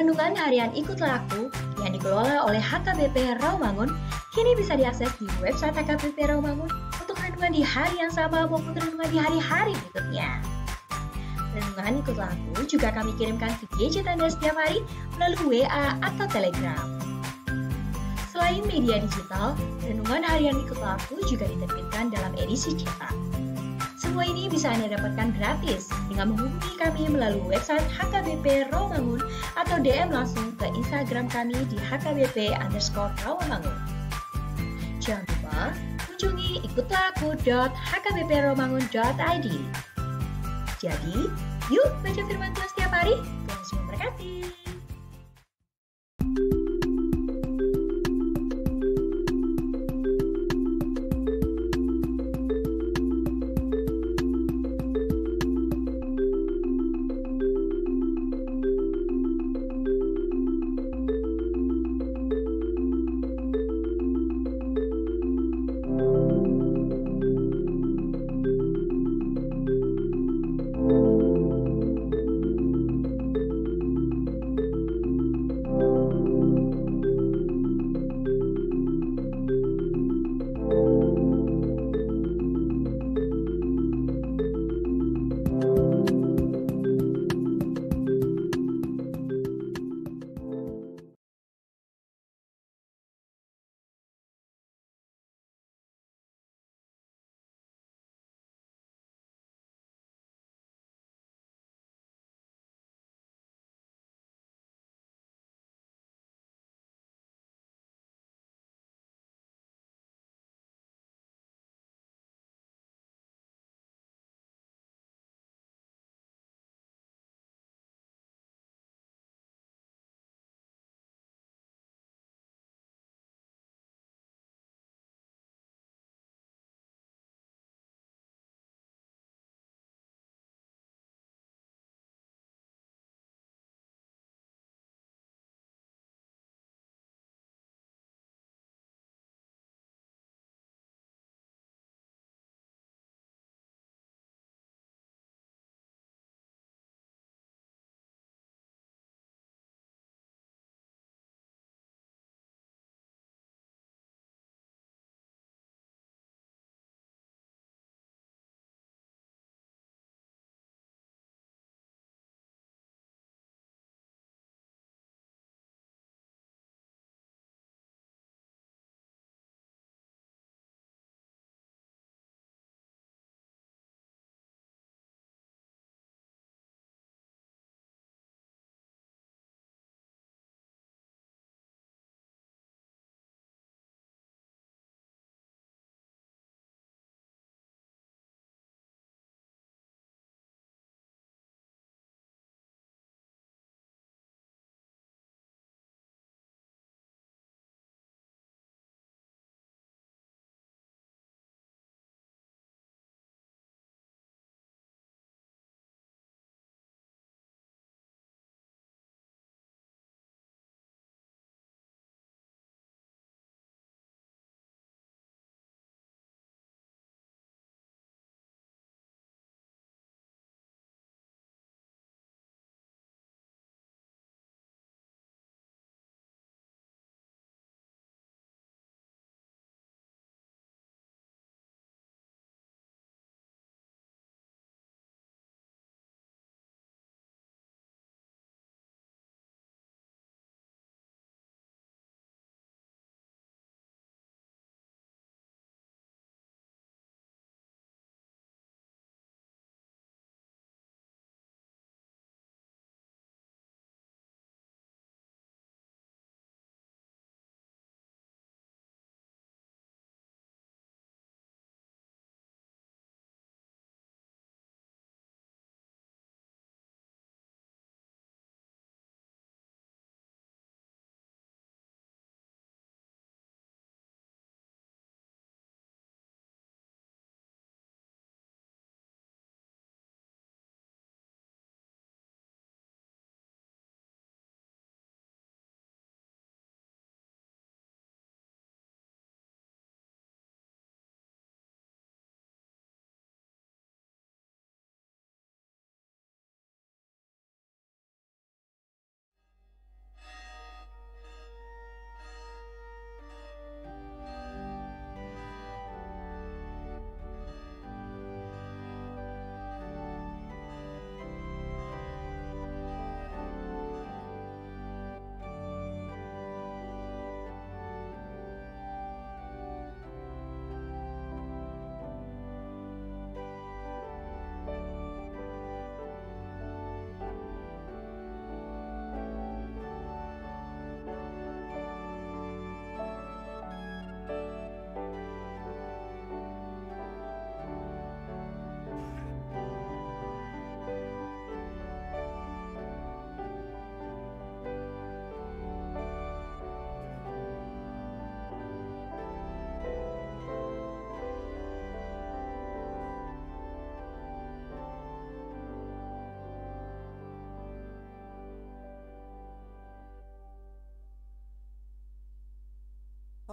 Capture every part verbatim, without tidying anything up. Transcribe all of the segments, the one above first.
Renungan harian Ikutlah Aku yang dikelola oleh H K B P Rawamangun kini bisa diakses di website H K B P Rawamangun untuk renungan di hari yang sama maupun renungan di hari-hari berikutnya. Renungan Ikutlah Aku juga kami kirimkan ke gadget Anda setiap hari melalui W A atau Telegram. Selain media digital, renungan harian Ikutlah Aku juga diterbitkan dalam edisi cetak. Semua ini bisa Anda dapatkan gratis dengan menghubungi kami melalui website H K B P Rawamangun atau D M langsung ke Instagram kami di H K B P underscore Rawamangun. Jangan lupa kunjungi ikutlah aku dot H K B P rawamangun dot I D. Jadi, yuk baca firman Tuhan setiap hari. Tuhan Yesus memberkati.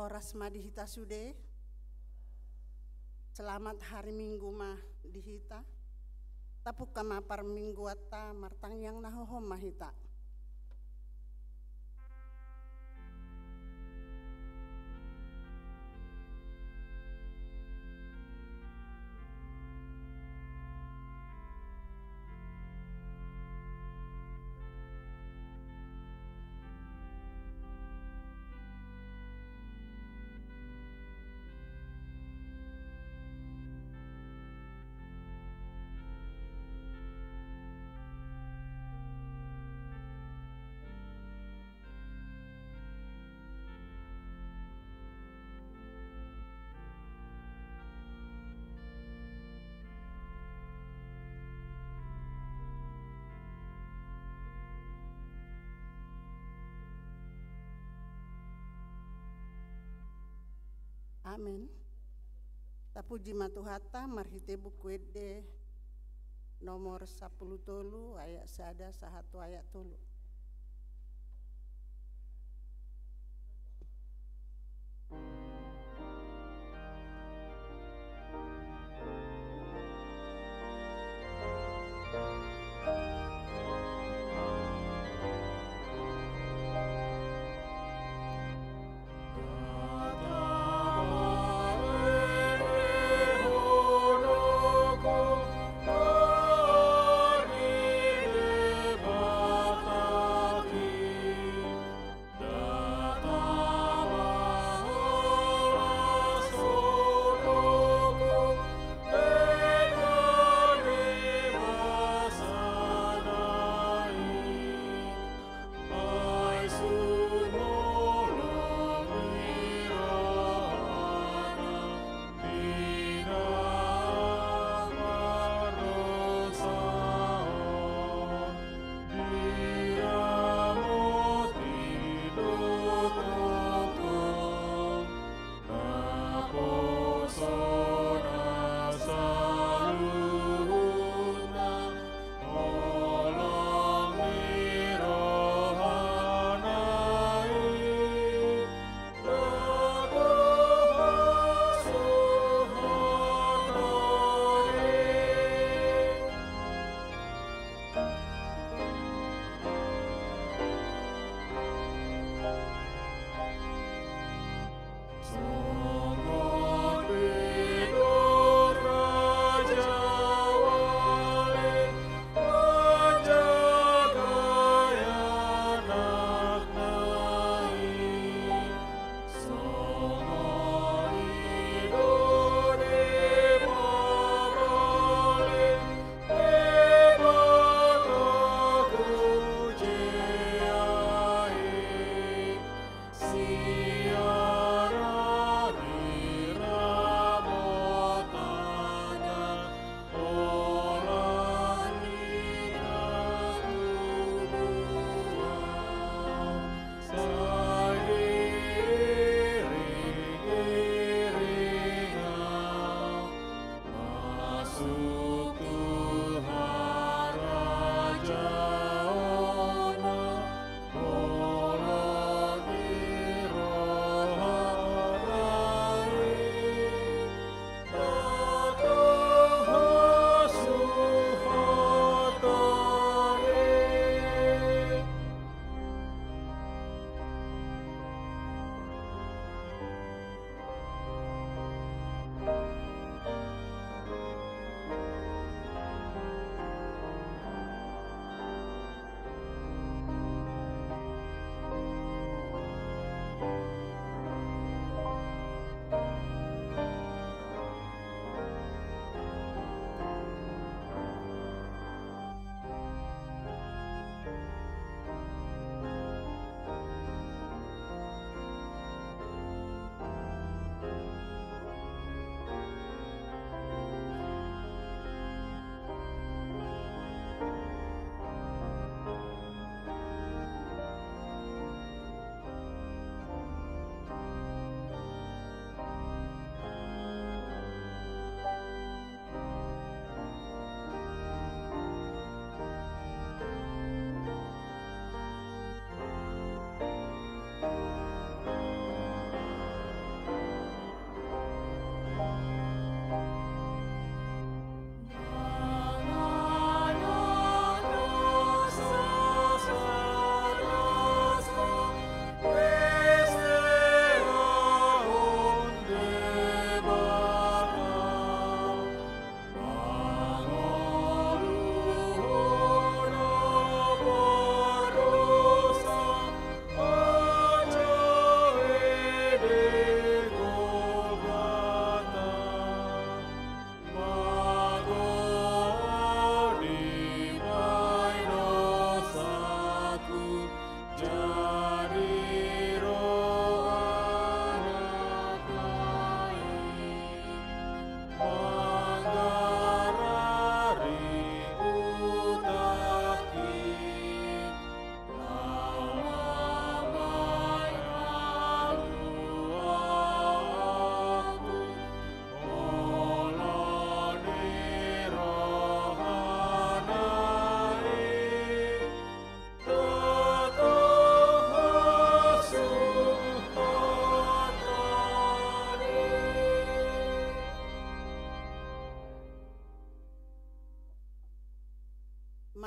Horas ma di hita sude. Selamat hari Minggu ma di hita. Tapungka ma parmingguanta, martangiang na hohom ma hita. Amen. Tapuji ma Tuhanta marhite Buku Ende nomor sampulu tolu, ayat sada sahat tu ayat tolu.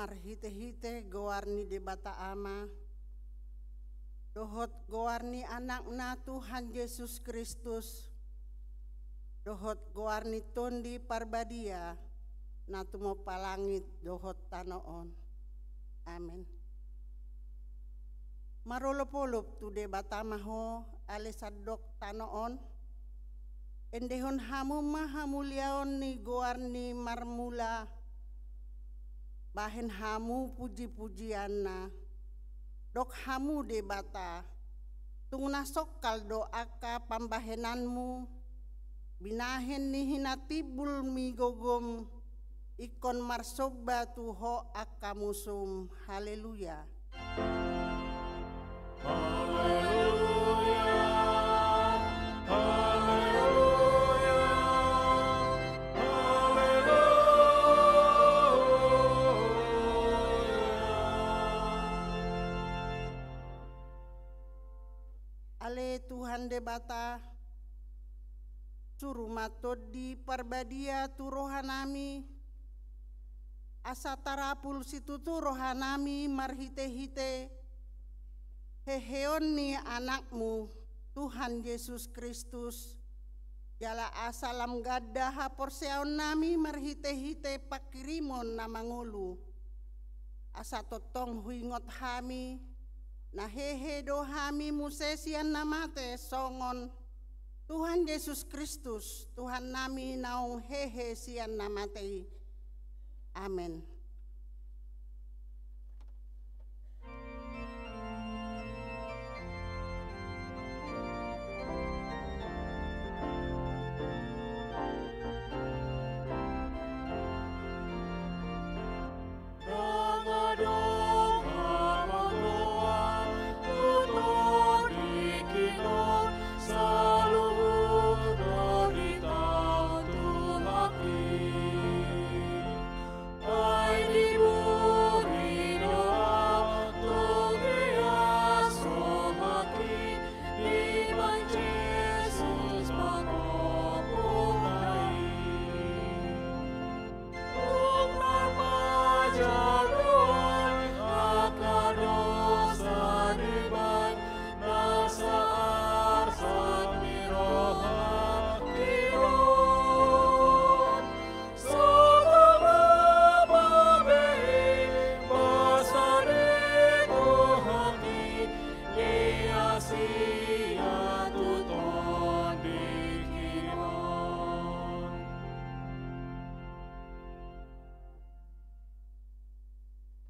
Marhite-hite goar ni Debata Ama, dohot goar ni Anakna Tuhan Jesus Kristus, dohot goar ni Tondi Parbadia, na tumompa langit dohot tano on. Amen. Marolop-olop tu Debata ma ho, ale sandok tano on. Endehon hamu ma hamuliaon ni goar ni marmula, bahen hamu puji-pujianna. Dok hamu Debata, tung na songkal do angka pambahenanmu, binahen ni hinatimbul ni gogom, ingkon marsomba tu ho angka musum. Haleluya. Haleluya. Haleluya. Haleluya. Ale Tuhan Debata, suru ma Tondi Parbadia tu rohanami, asa tarapul situtu rohanami marhite-hite heheon ni Anakmu, Tuhan Jesus Kristus, jala asa lam ganda haporseaonnami marhite-hite panghirimon na mangolu. Asa tongtong huingot hami, na hehe do hami muse sian na mate songon Tuhan Jesus Kristus, Tuhannami naung hehe sian na mate i. Amen.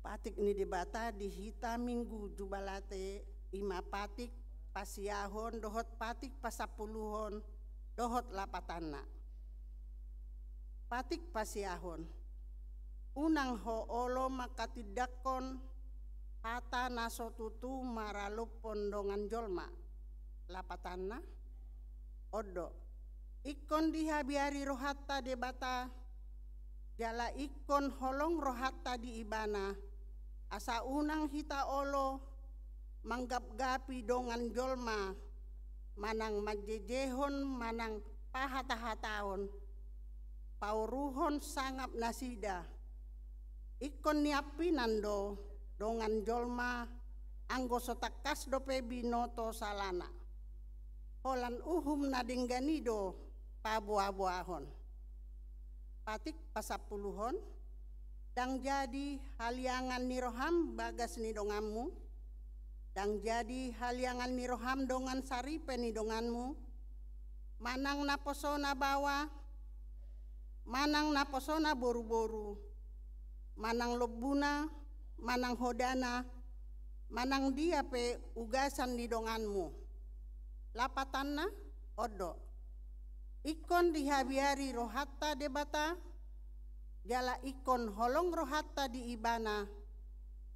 Patik ni Debata di hita Minggu Jubilate, i ma patik pasiahon dohot patik pasampuluhon dohot lapatanna. Patik pasiahon. Unang ho olo mangkatindangkon hata na so tutu maralophon dongan jolma. Lapatanna, on do. Ingkon dihabiari rohanta Debata, jala ingkon holong rohanta di Ibana, asa unang hita olo manggapgapi dongan jolma, manang manjejehon, manang pahatahataon, paoruhon sangap nasida. Ingkon niampinan do dongan jolma, anggo so tangkas dope binoto salana. Holan uhum na denggan i do paboaboahon. Patik pasampuluhon. Ndang jadi haliangan ni roham bagas ni donganmu, ndang jadi haliangan ni roham dongan saripe ni donganmu, manang naposona baoa, manang naposona boruboru, manang lombuna, manang hodana, manang dia pe ugasan ni donganmu. Lapatanna, on do. Ingkon dihabiari rohanta Debata, jala ingkon holong rohanta di Ibana,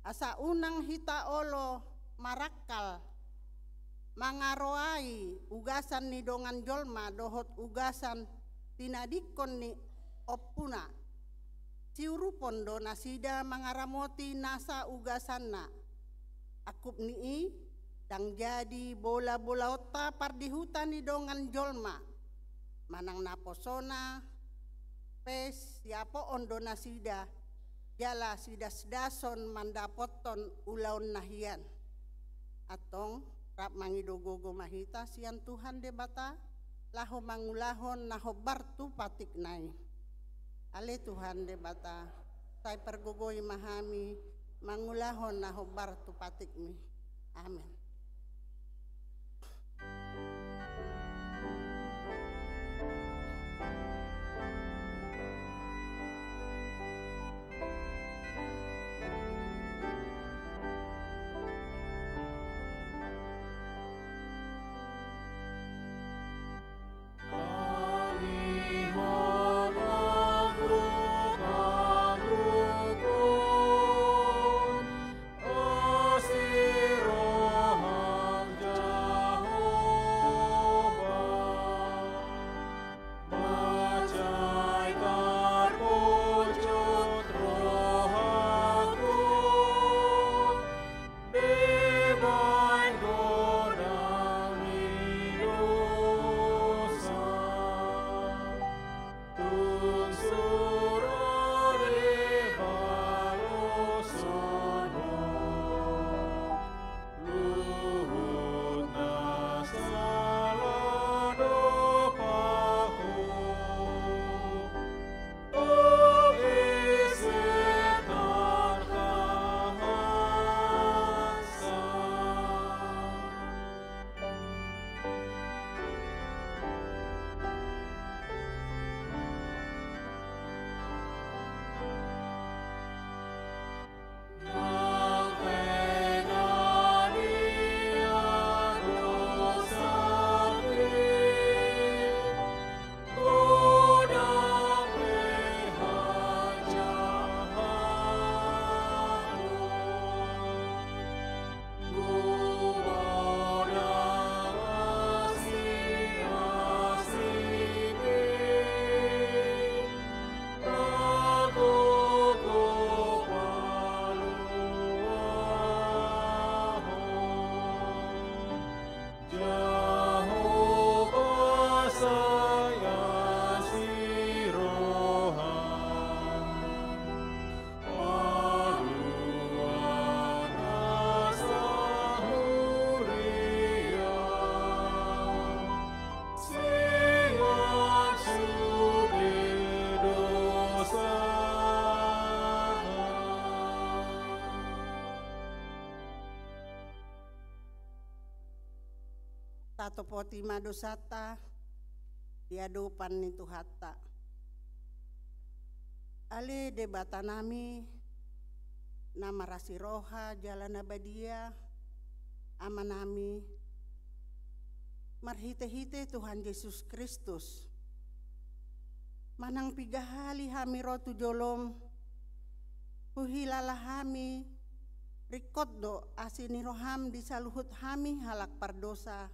asa unang hita olo marangkal mangaroai ugasan ni dongan jolma dohot ugasan tinadingkon ni ompuna. Siurupon do nasida mangaramoti nasa ugasanna. Angkup ni i, ndang jadi bolabolaonta pardihuta ni dongan jolma, manang naposona pe siapoon do nasida, jala sidasdason mandapothon ulaonna hian. Antong, rap mangido gogo ma hita sian Tuhan Debata, laho mangulahon na hombar tu patikna i. Ale Tuhan Debata, sai pargogoi ma hami mangulahon na hombar tu patikmi. Amen. Tatopoti ma dosanta di adopan ni Tuhanta. Ale Debatanami, na marasi roha jala na badia, Amanami, marhitehite Tuhan Jesus Kristus, manang piga hali hami ro tu jolom, huhilala hami, ringkot do asi ni roham di saluhut hami halak pardosa.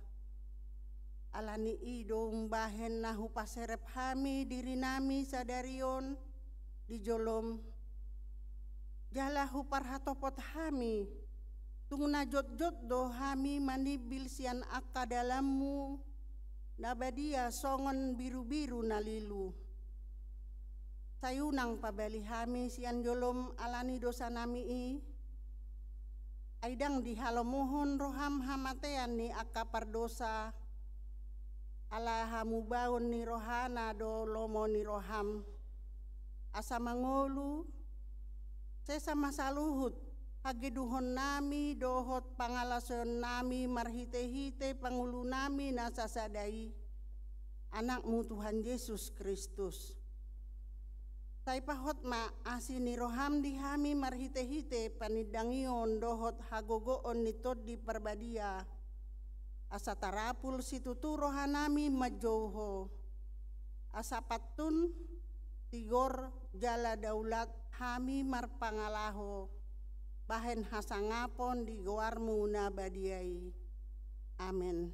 Ala ni i do umbahen na hupaserep hami dirinami sadari on di jolom, jala huparhatopot hami, tung na jotjot do hami manimbil sian angka dalanmu na badia songon birubiru na lilu. Sai unang pabali hami sian jolom ala ni dosanami i, ai ndang dihalomohon roham hamatean ni angka pardosa, ala hamubaon ni rohana do lomo ni roham, asa mangolu, sesa ma saluhut hagedukonnami dohot pangalasoionnami marhitehite pangulunami na sasada i, Anakmu Tuhan Jesus Kristus. Sai pahot ma asi ni roham di hami marhitehite panindangion dohot hagogoon ni Tondi Parbadia, asa tarapul situtu rohanami manjou Ho, asa pantun, tigor jala daulat hami marpangalaho bahen hasangapon di goarmu na badia i. Amen.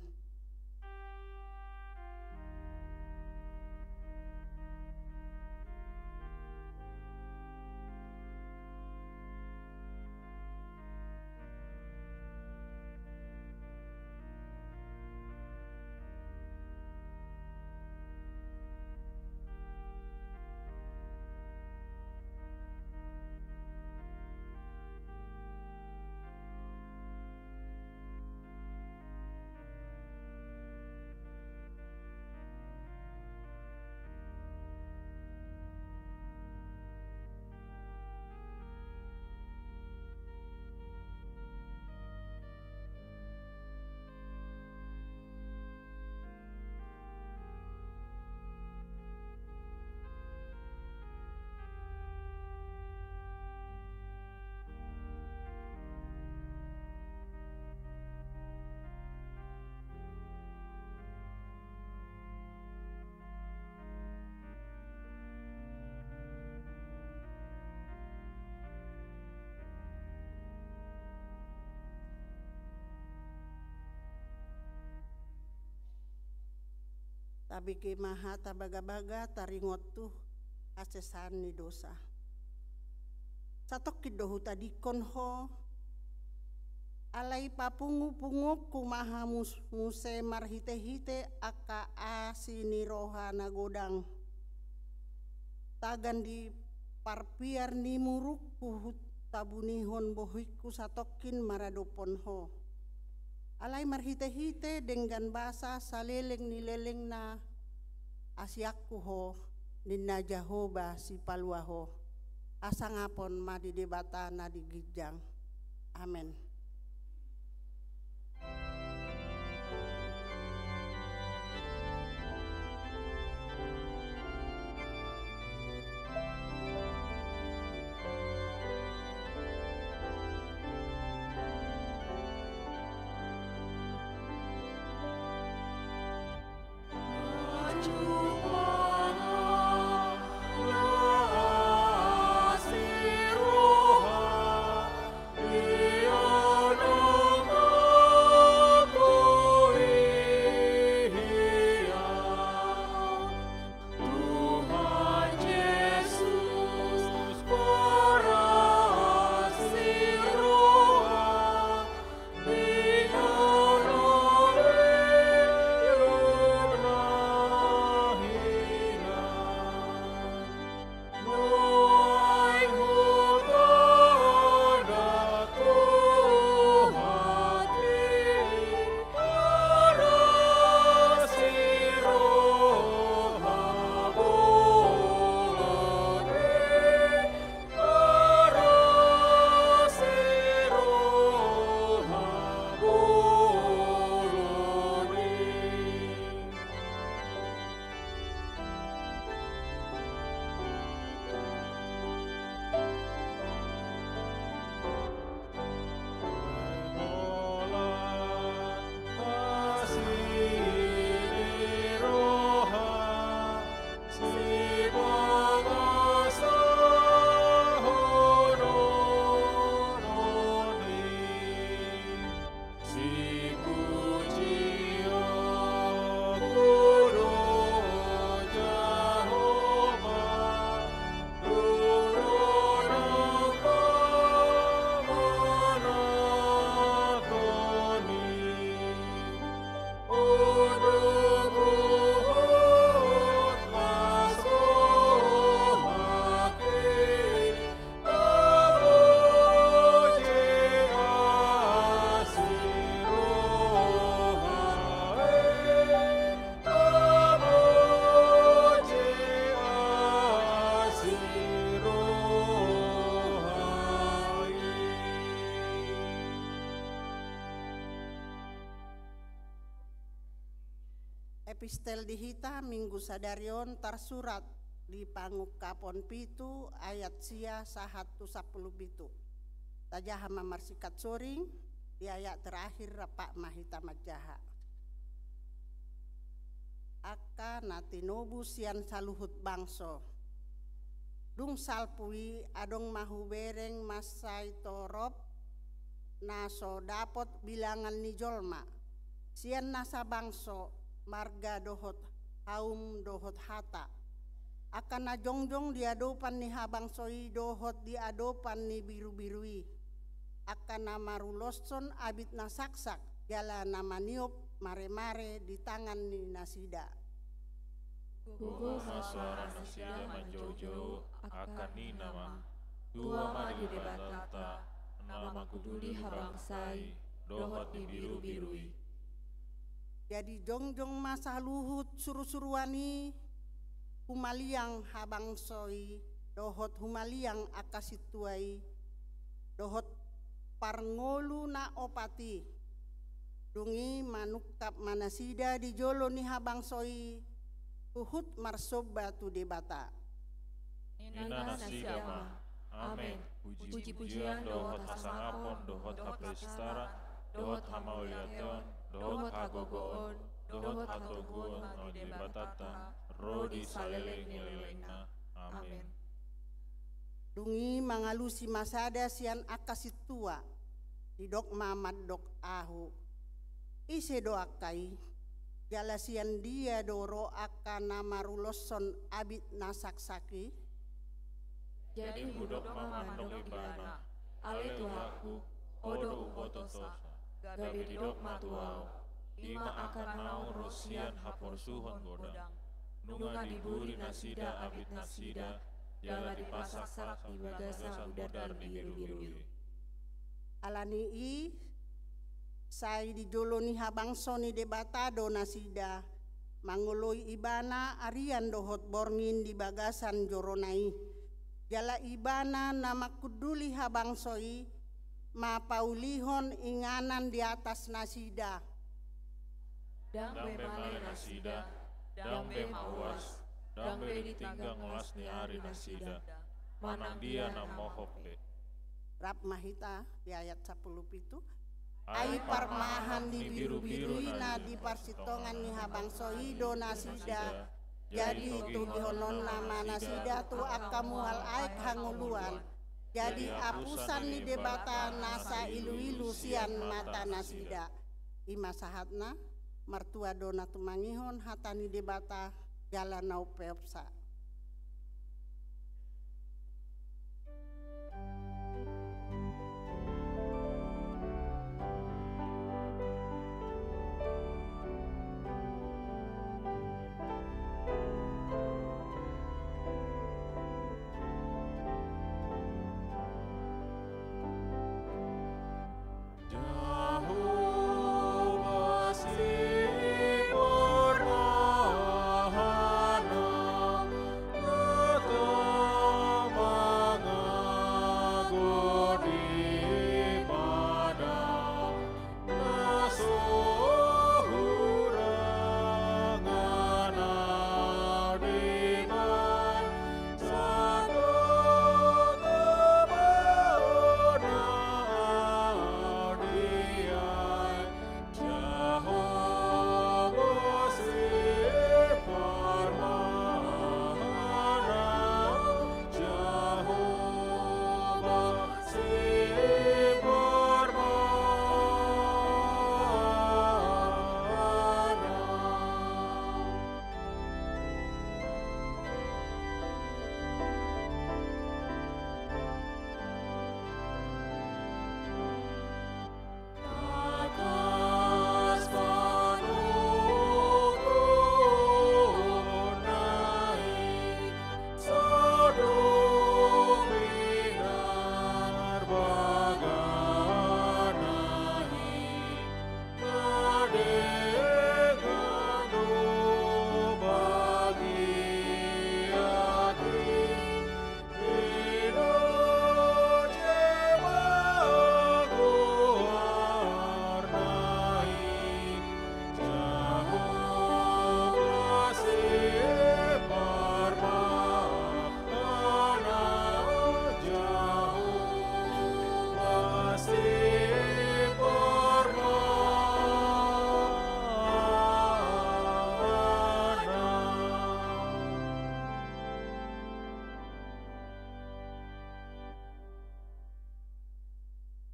Tabege ma hata bagabaga taringot tu hasesaan ni dosa. Satongkin do hutadingkon ho, alai papungupunguonku ma hamu muse marhitehite angka asi ni roha na godang. Tagan di parpiar ni murukku hutabunihon bohingku satongkin maradophon ho. Alai marhitehite denggan basa saleleng ni lelengna, asianku ho, ninna Jahowa Sipalua ho. Hasangapon ma di Debata na di ginjang. Amen. Epistel di hita Minggu sadari on tarsurat di Pangungkapon pitu ayat sia sahat tu sampulu pitu. Tajaha ma marsingkat soring, di ayat terakhir rap ma hita manjaha. Angka na tinobu sian saluhut bangso. Dung salpu i adong ma hubereng mansai torop na so dapot bilangan ni jolma, sian nasa bangso, marga dohot haum dohot hata. Angka na jongjong di adopan ni habangso i dohot di adopan ni birubiru i. Angka na maruloshon abit na saksak, jala na maniop maremare di tangan ni nasida. Gogo ma soara nasida manjoujou, angka ninna ma: Tua ma Debatanta, na mangkuduli habangsa i dohot di birubiru i. Jadi jongjong ma saluhut surusuruan i, humaliang habangso i, dohot humaliang angka sintua i, dohot parngolu na opat i. Dung i manungkap ma nasida di jolo ni habangso i, huhut marsomba tu Debata. Ninna nasida ma: Amen. Pujipujian dohot hasangapon dohot hapistaran dohot hamauliateon dohot hagogoon dohot hatoguon ma di Debatanta ro di saleleng ni lelengna. Amen. Dung i mangalusi ma sada sian angka sintua, didok ma mandok ahu: Ise do angka i? Jala sian dia do ro angka na maruloshon abit na saksak i? Jadi hudok ma mandok ibana: Ale Tuhanku, ho do umbotosa, gabe didok ma tu ahu: I ma angka naung ro sian haporsuhon godang. Nunga diburi nasida abit nasida, jala dipasaksak di bagasan mudar ni birubiru i. Ala ni i, sai di jolo ni habangso ni Debata do nasida, mangoloi Ibana arian dohot borngin di bagasan jorona i. Jala Ibana na manghunduli habangso i, ma paulihon inganan di atas nasida. Ndang be male nasida, ndang be ma uas, ndang be ditinggang las ni ari nasida, manang dia na mohop be. Rap ma hita di ayat sampulu pitu. Ai parmahan ni birubiru i na di parsintongan ni habangso i do nasida. Jadi togihononna ma nasida tu angka mual aek hangoluan. Jadi apusan ni Debata nasa iluilu sian mata nasida. I ma sahatna. Martua do na tumangihon hata ni Debata jala na umpeopsa.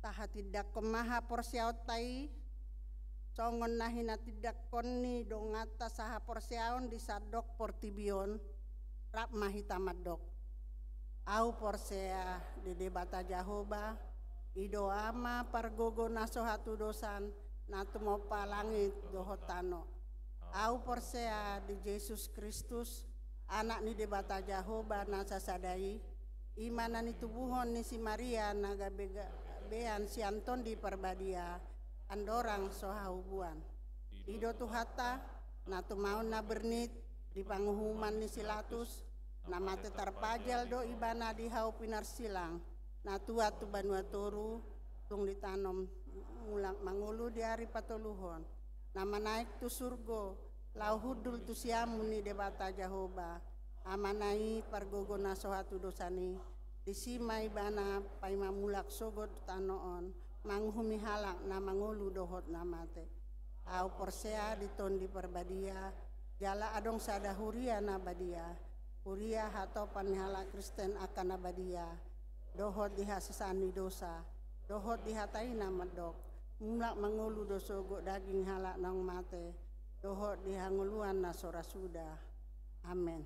Tahatindangkon ma haporseaonta i, songon na hinatindangkon ni donganta sahaporseaon di sandok portibi on. Rap ma hita mandok: Ahu porsea di Debata Jahowa, i do Ama pargogo na so hatudosan, na tumompa langit dohot tano. Ahu porsea di Jesus Kristus, Anak ni Debata Jahowa na sasada i, i ma na nitubuhon ni si Maria na gabe gabean sian Tondi Parbadia, andorang so hahubuan. I do Tuhanta, na tumaon na bernit di panguhuman ni si Latus, na mate tarpajal do Ibana di hau pinarsilang, na tuat tu banua toru, tung ditanom mulak mangolu di ari patoluhon, na manaek tu surgo, laho hundul tu siamun ni Debata Jahowa, Amana i pargogo na so hatudosan i. Disi ma Ibana paima mulak sogot tu tano on, manguhumi halak na mangolu dohot na mate. Ahu porsea di Tondi Parbadia, jala adong sada huria na badia, huria hatopan ni halak Kristen angka na badia, dohot di hasesaan ni dosa, dohot di hata i na mandok: Mulak mangolu do sogot daging halak naung mate, dohot di hangoluan na so ra suda. Amen.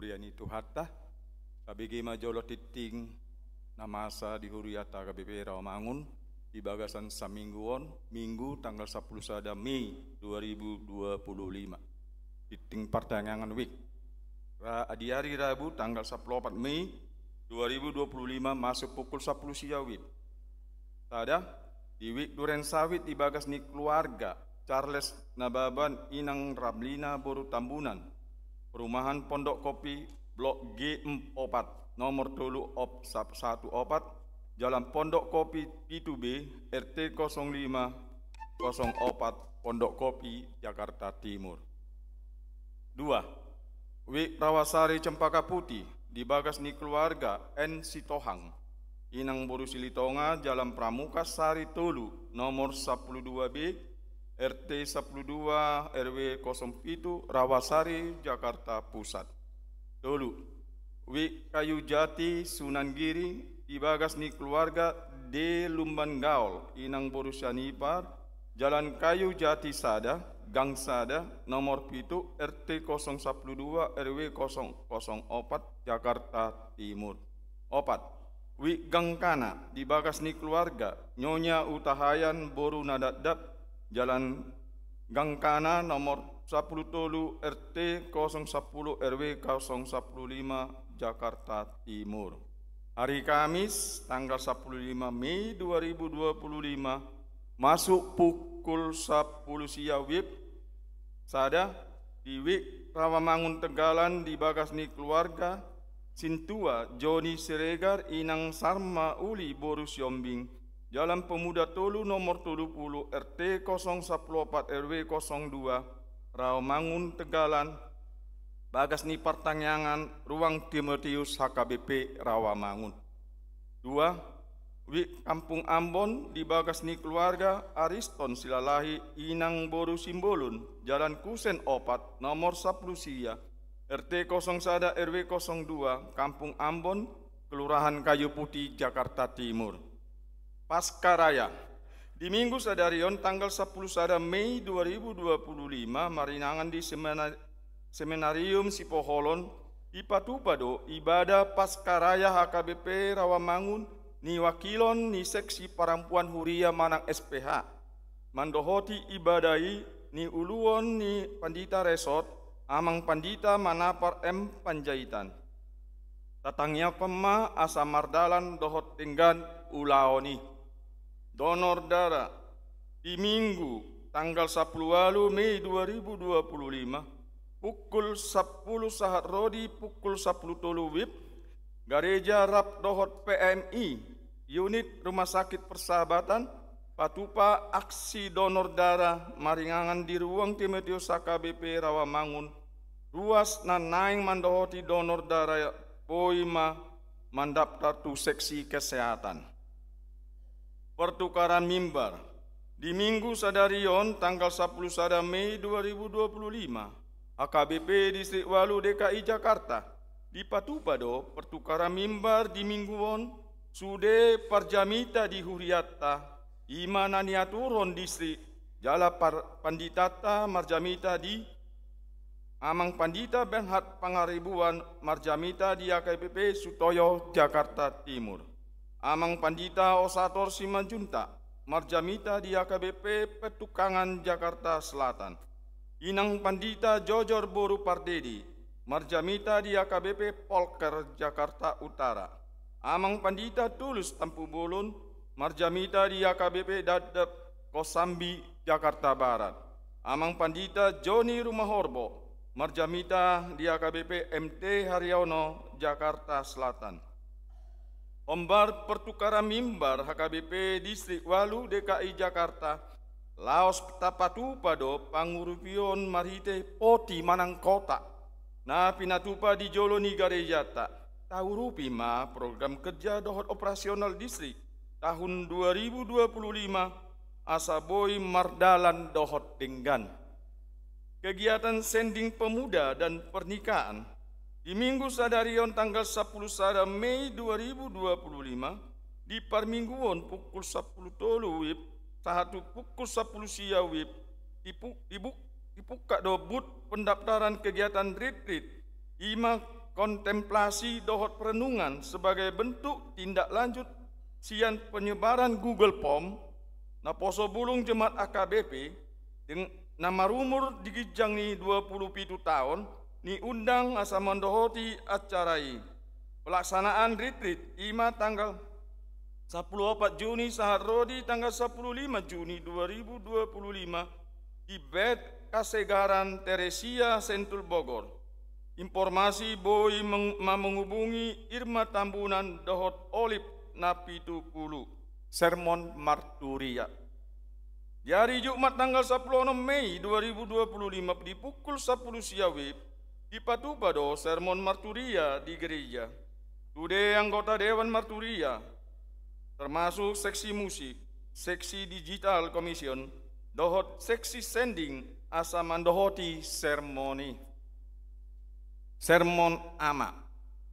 Huria ni Tuhanta, tabege ma jolo tingting na masa di hurianta H K B P Rawamangun di bagasan saminggu on, Minggu tanggal sampulu sada Mei dua ribu dua puluh lima. Tingting partangiangan WIB. Ra-, di ari Rabu tanggal sampulu opat Mei dua ribu dua puluh lima masuk pukul sampulu sia WIB. Sada, di WIB Duren Sawit di bagas ni keluarga Charles Nababan, Inang Ramlina boru Tambunan, perumahan Pondok Kopi, blok G opat, nomor tolu op sap-, satu opat, Jalan Pondok Kopi pitu B, R T kosong lima kosong opat, Pondok Kopi, Jakarta Timur. Dua, WIB Rawasari Cempaka Putih di bagas ni keluarga N Sitohang, Inang boru Silitonga, Jalan Pramuka Sari tolu, nomor sampulu dua B, R T sampulu dua, R W kosong pitu, Rawasari, Jakarta Pusat. Tolu, WIB Kayu Jati Sunan Giri di bagas ni keluarga D Lumban Gaol, Inang boru Sianipar, Jalan Kayu Jati sada, Gang sada, nomor pitu, R T kosong sampulu dua, R W kosong kosong opat, Jakarta Timur. Opat, WIB Gangkana di bagas ni keluarga Nyonya Utahayan boru Nadapdap, Jalan Gangkana nomor sampulu tolu, R T kosong sampulu, R W kosong sampulu lima, Jakarta Timur. Hari Kamis, tanggal sampulu lima Mei dua ribu dua puluh lima, masuk pukul sampulu sia WIB. Sada, di WIB Rawamangun Tegalan di bagas ni keluarga Sintua Joni Siregar, Inang Sarma Uli boru Siombing, Jalan Pemuda tolu, nomor tolu pulu, R T kosong sampulu opat, R W kosong dua, Rawamangun Tegalan, bagas ni partangiangan Ruang Timotius H K B P Rawamangun. Dua, WIB Kampung Ambon di bagas ni keluarga Ariston Silalahi, Inang boru Simbolon, Jalan Kusen opat, nomor sampulu sia, R T kosong sada, R W kosong dua, Kampung Ambon, Kelurahan Kayu Putih, Jakarta Timur. Pasca Raya. Di Minggu sadari on, tanggal sampulu sada Mei dua ribu dua puluh lima, maringanan di semena-, Seminarium Sipoholon, dipatupa do ibadah Pasca Raya H K B P Rawamangun, niwakilon ni seksi parampuan huria manang S P H. Mandohoti ibadah i, niuluhon ni Pandita Resort, Amang Pandita Manapar M Panjaitan. Tatangiangkon ma asa mardalan dohot denggan ulaon i. Donor darah, di Minggu tanggal sampulu ualu Mei dua ribu dua puluh lima, pukul sampulu sahat ro di pukul sampulu tolu WIB, gareja rap dohot P M I, unit Rumah Sakit Persahabatan, patupa aksi donor darah maringanan di Ruang Timotius H K B P Rawamangun, ruas na naeng mandohoti donor darah boi ma mandaptar tu seksi kesehatan. Pertukaran mimbar. Di Minggu sadari on, tanggal sampulu sada Mei dua ribu dua puluh lima, H K B P Distrik ualu D K I Jakarta, dipatupa do pertukaran mimbar di Minggu on, sude parjamita di hurianta, i ma na niaturhon distrik, jala par-, panditanta marjamita di Amang Pandita Bernhard Pangaribuan, marjamita di H K B P Sutoyo, Jakarta Timur. Amang Pandita Osator Simanjuntak, marjamita di H K B P Petukangan, Jakarta Selatan. Inang Pandita Jojor boru Pardede, marjamita di H K B P Polker, Jakarta Utara. Amang Pandita Tulus Tampubolon, marjamita di H K B P Dadap Kosambi, Jakarta Barat. Amang Pandita Joni Rumahorbo, marjamita di H K B P M T Haryono, Jakarta Selatan. Hombar pertukaran mimbar H K B P Distrik ualu D K I Jakarta, laos tapatupa do pangurupion marhite poti manang kotak na pinatupa di jolo ni garejanta. Taurupi ma program kerja dohot operasional distrik tahun dua ribu dua puluh lima, asa boi mardalan dohot denggan. Kegiatan sending pemuda dan pernikahan. Di Minggu sadari on, tanggal sampulu sada Mei dua ribu dua puluh lima, di parmingguon pukul sampulu tolu WIB sahat tu pukul sampulu sia WIB, dipu-, dibuk-, dipungka do booth pendaftaran kegiatan retreat, i ma kontemplasi dohot perenungan sebagai bentuk tindak lanjut sian penyebaran Google Form, naposo bulung jemaat H K B P, deng-, na marumur di ginjang ni dua pulu pitu taon, niundang asa mandohoti acara i. Pelaksanaan retreat i ma tanggal sampulu opat Juni sahat ro di tanggal sampulu lima Juni dua ribu dua pulu lima di Bet Kasegaran Teresia Sentul Bogor. Informasi boi meng-, ma-, menghubungi Irma Tambunan dohot Olip Napitupulu. Sermon Marturia. Di hari Jumat tanggal sampulu onom Mei dua ribu dua pulu lima di pukul sampulu sia WIB, dipatupa do sermon marturia di gereja. Sude anggota Dewan Marturia, termasuk seksi musik, seksi digital commission, dohot seksi sending asa mandohoti sermon i. Sermon Ama.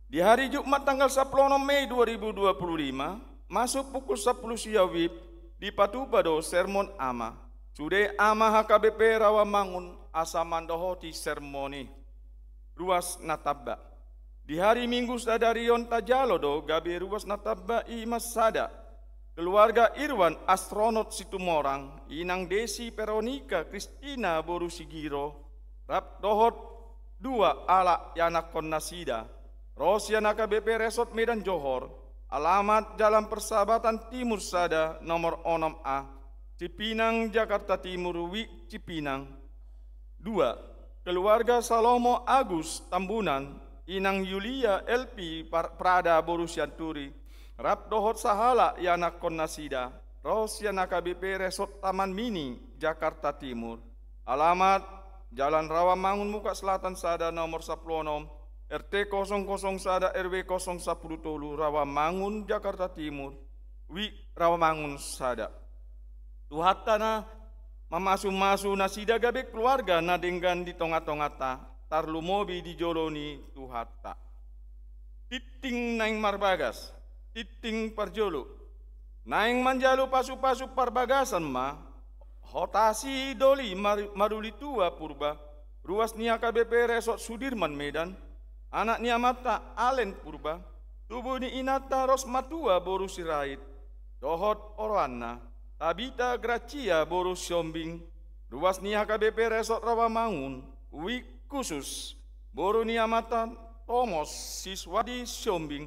Di hari Jumat tanggal sampulu onom Mei dua ribu dua pulu lima, masuk pukul sampulu sia WIB, dipatupa do sermon Ama. Sude Ama H K B P Rawamangun asa mandohoti sermon i. Ruas na tamba. Di hari Minggu sadari on tajalo do gabe ruas na tamba i ma sada. Keluarga Irwan Astronot Situmorang, inang Desi Veronica Kristina boru Sigiro, rap dohot dua halak ianakkon nasida, ro sian H K B P Resort Medan Johor, alamat Jalan Persahabatan Timur sada, nomor onom A, Cipinang, Jakarta Timur, WIB Cipinang. Dua, keluarga Salomo Agus Tambunan, inang Yulia L P Par-, Prada boru Sianturi, rap dohot sahalak ianakkon nasida, ro sian H K B P Resort Taman Mini, Jakarta Timur. Alamat, Jalan Rawamangun Muka Selatan sada, nomor sampulu onom, R T kosong kosong sada, R W kosong sampulu tolu, Rawamangun, Jakarta Timur, WIB Rawamangun sada. Tuhanta na mamasumasu nasida gabe keluarga na denggan di tongatonganta, tarlumobi di jolo ni Tuhanta. Tingting naeng marbagas, tingting parjolo. Naeng manjalo pasupasu parbagasan ma, hotasi doli mar-, maruli tua Purba, ruas ni H K B P Resort Sudirman Medan, anak ni amanta Alen Purba, tubu ni inanta Rosmatua boru Sirait, dohot oroanna, Tabita Gracia boru Siombing, ruas ni H K B P Resort Rawamangun, WIB khusus, boru ni amanta Tomos Siswadi Siombing,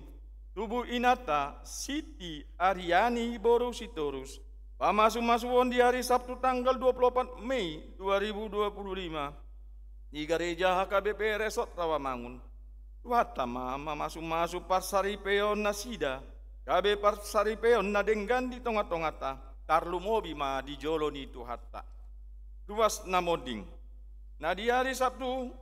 tubu inanta Siti Ariani boru Sitorus. Pamasumasuon di hari Sabtu tanggal dua puluh opat Mei dua ribu dua puluh lima di Gareja H K B P Resort Rawamangun. Tuhanta ma mamasumasu parsaripeon nasida, gabe parsaripeon na denggan di tongatonganta, tarlumobi ma di jolo ni Tuhanta. Ruas na monding. Na di hari Sabtu,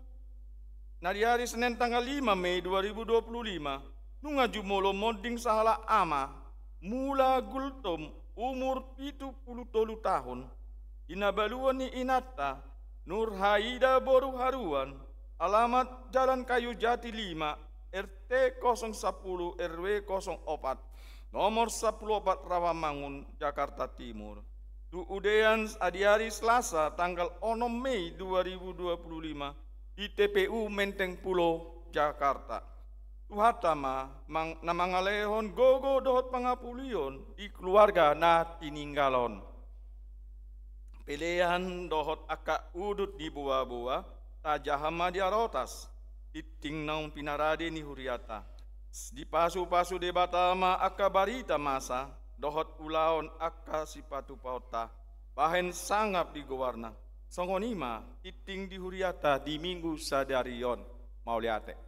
na di hari Senin tanggal lima Mei dua ribu dua puluh lima, nunga jumolo monding sahalak ama, Mula Gultom, umur pitu pulu tolu tahun, di na baluon ni inanta, Nurhaida boru Haruan, alamat Jalan Kayu Jati lima, R T kosong sampulu, R W kosong opat, nomor sampulu opat Rawamangun, Jakarta Timur. Tu udean di hari Selasa tanggal onom Mei dua ribu dua puluh lima di T P U Menteng Pulo, Jakarta. Tuhanta ma mang-, na mangalehon gogo dohot pangapulion di keluarga na tininggal on. Pelean dohot angka udut di boaboa, tajaha ma di arotas, tingting naung pinarade ni huriata. Dipasupasu Debata ma angka barita masa, dohot ulaon angka sipatupaonta, bahen sangap di goarna. Songon i ma tingting di huriata di Minggu sadari on. Mauliate.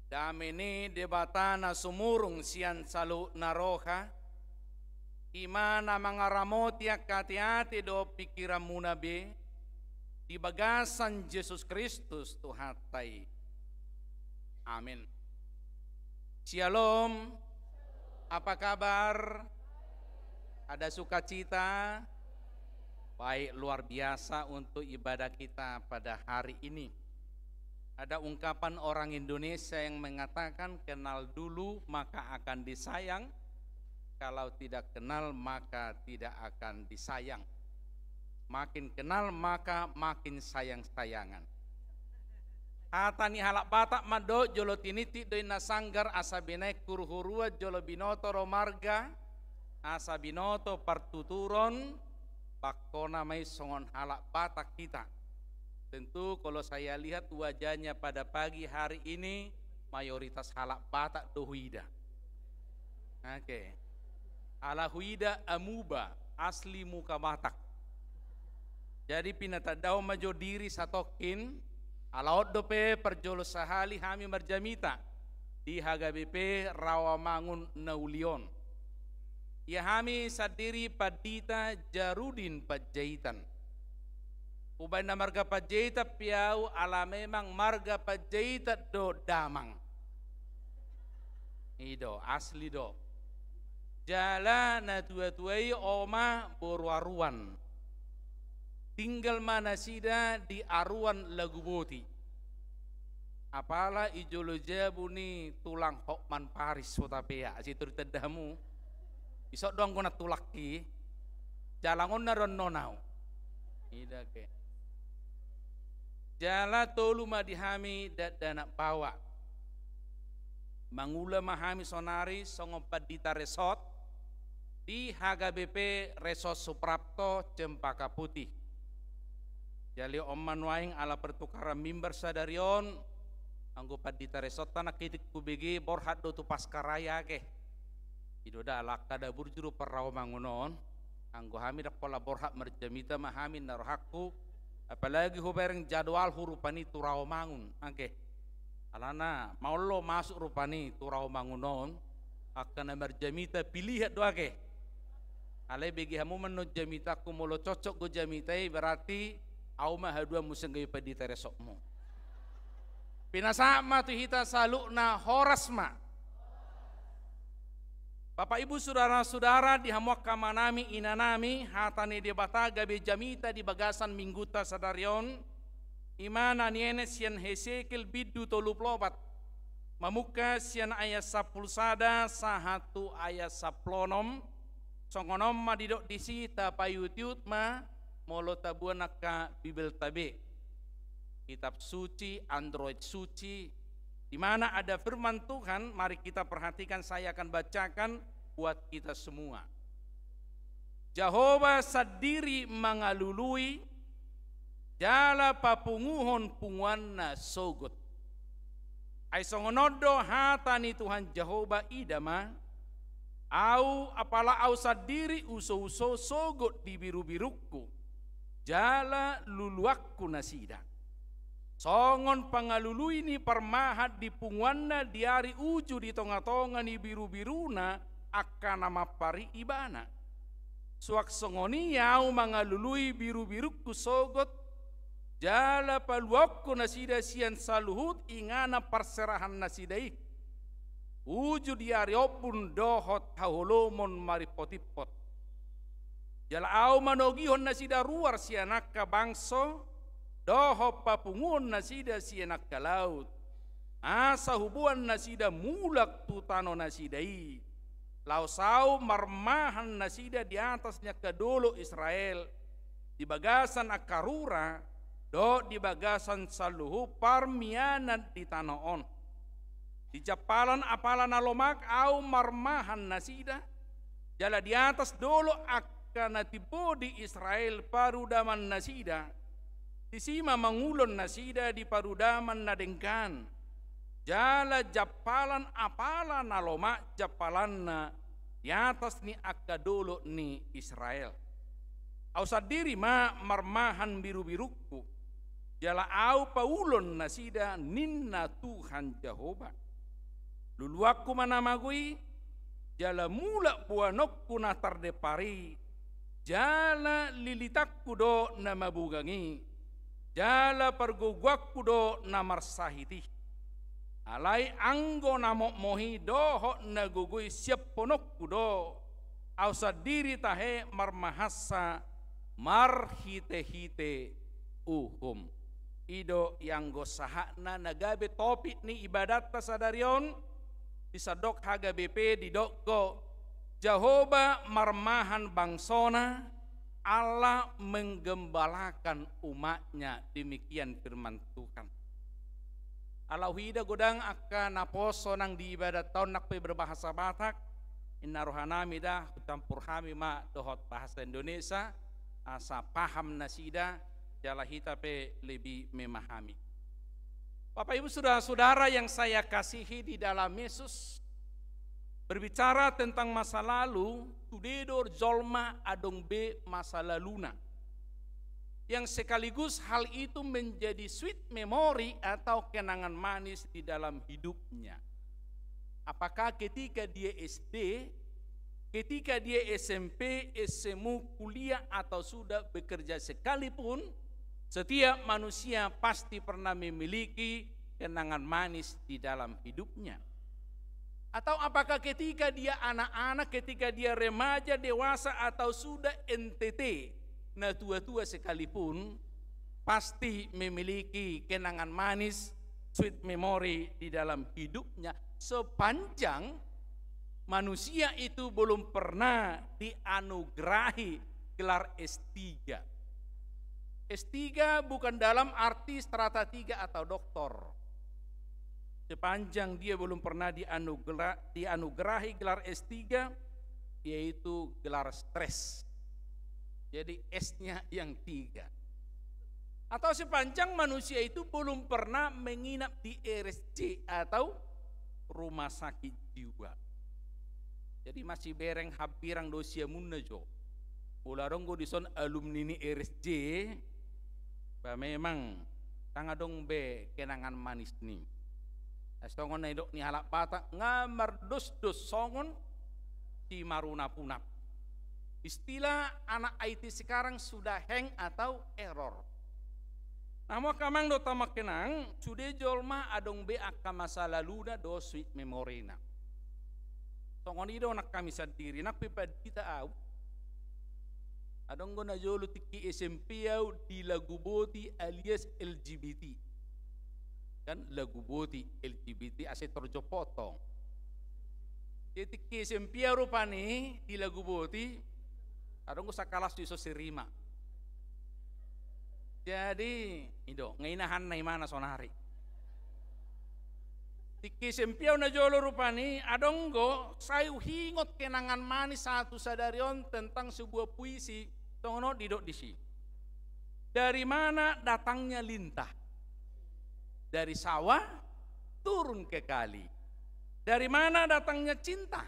Dame ni Debata na sumurung sian saluhutna roha, i ma na mangaramoti angka ateate dohot pingkiranmuna be, di bagasan Jesus Kristus Tuhanta i. Amin. Syalom. Apa kabar? Ada sukacita? Baik, luar biasa untuk ibadah kita pada hari ini. Ada ungkapan orang Indonesia yang mengatakan, "Kenal dulu, maka akan disayang. Kalau tidak kenal, maka tidak akan disayang." Makin kenal, maka makin sayang-sayangan. Hata ni halak Batak mandok, "Jolo tinitip do inna sanggar, asa binahen huru-huruan, jolo binoto do marga, asa binoto partuturon." Bangkona ma i songon halak Batak hita. Tentu kalau saya lihat wajahnya pada pagi hari ini, mayoritas halak Batak do huida. Oke. Ala huida amuba, asli muka Batak. Jadi pinatandahon ma jo diri satongkin, ala on dope parjolo sahali hami marjamita di H K B P Rawamangun na uli on. Ia hami sandiri Pandita Jarudin Panjaitan. Umbahen na marga Panjaitan pe au, ala memang marga Panjaitan do damang. I do, asli do. Jala na tua-tua i oma boru Aruan. Tinggal ma nasida di Aruan Laguboti. Apala i jolo jabu ni tulang Hotman Paris, Hutapea, asi tu di tandamu. Isok do anggo na tulak i. Jalang on na ronnon au. Ida ke. Jala tolu ma di hami dakdanak baoa. Mangula ma hami sonari songon pandita resort di H K B P Resort Suprapto Cempaka Putih. Jala on ma nuaeng ala pertukaran mimbar sadari on, anggo pandita resort ta nangkining hubege borhat do tu Paskaraya ke. I do da, ala angka na burju do parrawamangun on. Anggo hami ndang pola borhat marjamita ma hami na rohangku, apalagi hubereng jadwalhu rupani tu Rawamangun angke. Alana maol do masuk rupani tu Rawamangun on, angka na marjamita pilihan do angke. Alai bege hamu ma annon jamitangku, molo cocok do jamita i berarti au ma haduan muse anggo i pandita resortmu. Pinasahat ma tu hita saluhutna, horas ma. Bapak, Ibu, saudara-saudara, di hamu angka amanami, inanami, hata ni Debata gabe jamita di bagasan minggunta sadari on, i ma na nienet sian Hesekiel bindu tolu pulu opat, mamungka sian ayat sampulu sada sahat tu ayat sampulu onom. Songon on ma didok disi, tapaihut-ihut ma molo taboan angka Bibelta be. Kitab Suci, Android Suci, di mana ada firman Tuhan, mari kita perhatikan, saya akan bacakan buat kita semua. Jahowa sandiri mangalului, jala papunguhon punguanna sogot. Ai songon on do hata ni Tuhan Jahowa, ida ma, Au, apala Au sandiri usouso sogot di birubirungku, jala luluanku nasida. Songon pangalului ni parmahan di punguanna di ari uju di tongatonga ni birubiruna angka na mampari ibana. Suang songon i Au mangalului birubirungku sogot, jala paluaonku nasida sian saluhut inganan parserahannasida i, uju di ari ombun dohot haholomon marimpot-impot. Jala Au manogihon nasida ruar sian angka bangso, dohot papunguhon nasida sian angka laut, asa huboan nasida mulak tu tano nasida i. Laos Au marmahan nasida di atas ni angka dolok Israel, di bagasan angka rura, dohot di bagasan saluhut parmianan di tano on. Di jampalan apala na lomak Au marmahan nasida, jala di atas dolok angka na timbo di Israel parudaman nasida, disi ma mangulon nasida di parudaman na denggan, jala jampalan apala na lomak jampalanna di atas ni angka dolok ni Israel. Au sandiri ma marmahan birubirungku, jala Au paulon nasida, ninna Tuhan Jahowa. Luluanku ma na mago i, jala mulak boanonku na tardempar i, jala lilitanku do na mabugang i, jala pargogoanku do na marsahit i. Alai anggo na mokmok i dohot na gogo i siampononku do, ahu sandiri tahe marmahansa marhitehite uhum. I do ianggo sahatna na gabe topik ni ibadatta sadari on, di sandok H K B P didok do, Jahowa marmahan bangsona, Allah menggembalakan umatnya, demikian firman Tuhan. Ala huida godang angka naposo nang di ibadatta on nang pe berbahasa Batak, inna rohanami da, hucampur hami ma dohot bahasa Indonesia, asa paham nasida, jala hita pe lebih memahami. Bapak, Ibu, Saudara-saudara yang saya kasihi di dalam Yesus, berbicara tentang masa lalu, sude do jolma adong be masa laluna. Yang sekaligus hal itu menjadi sweet memory atau kenangan manis di dalam hidupnya. Apakah ketika dia S D, ketika dia S M P, S M U, kuliah, atau sudah bekerja sekalipun, setiap manusia pasti pernah memiliki kenangan manis di dalam hidupnya. Atau apakah ketika dia anak-anak, ketika dia remaja, dewasa, atau sudah N T T, na tua-tua sekalipun, pasti memiliki kenangan manis, sweet memory di dalam hidupnya, sepanjang manusia itu belum pernah dianugerahi gelar S tiga. S tiga bukan dalam arti strata tiga atau doktor. Sepanjang dia belum pernah dianugera-, dianugerahi gelar S tiga, yaitu gelar stres. Jadi S-nya yang tiga. Atau sepanjang manusia itu belum pernah menginap di R S J atau rumah sakit jiwa. Jadi masih bereng hambirang do siamunna jo. Molo adong do dison alumni ni R S J, ba memang ndang adong be kenangan manis ni. Songon na nidok ni halak Batak, nga mardosdos songon simarunapunap. Istilah anak I T sekarang sudah hang atau error. Namu angka amang dohot hamu angka inang, sude jolma adong be angka masa laluna dohot sweet memory-na. Songon i do nang hami sandiri, nang pe pandita ahu. Adong do na jolo tingki S M P ahu di Laguboti alias L G B T. Kan Laguboti, L G B T, asa tor jo potong. Jadi tingki S M P ahu rupani di Laguboti, adong do sakalas tu iso si Rima. Jadi, i do, nga inahanna imana sonari. Tingki S M P ahu na jolo rupani, adong do, sai huingot kenangan manis sahat tu sadari on tentang sebuah puisi, songon on didok disi. Dari mana datangnya lintah? Dari sawah turun ke kali. Dari mana datangnya cinta?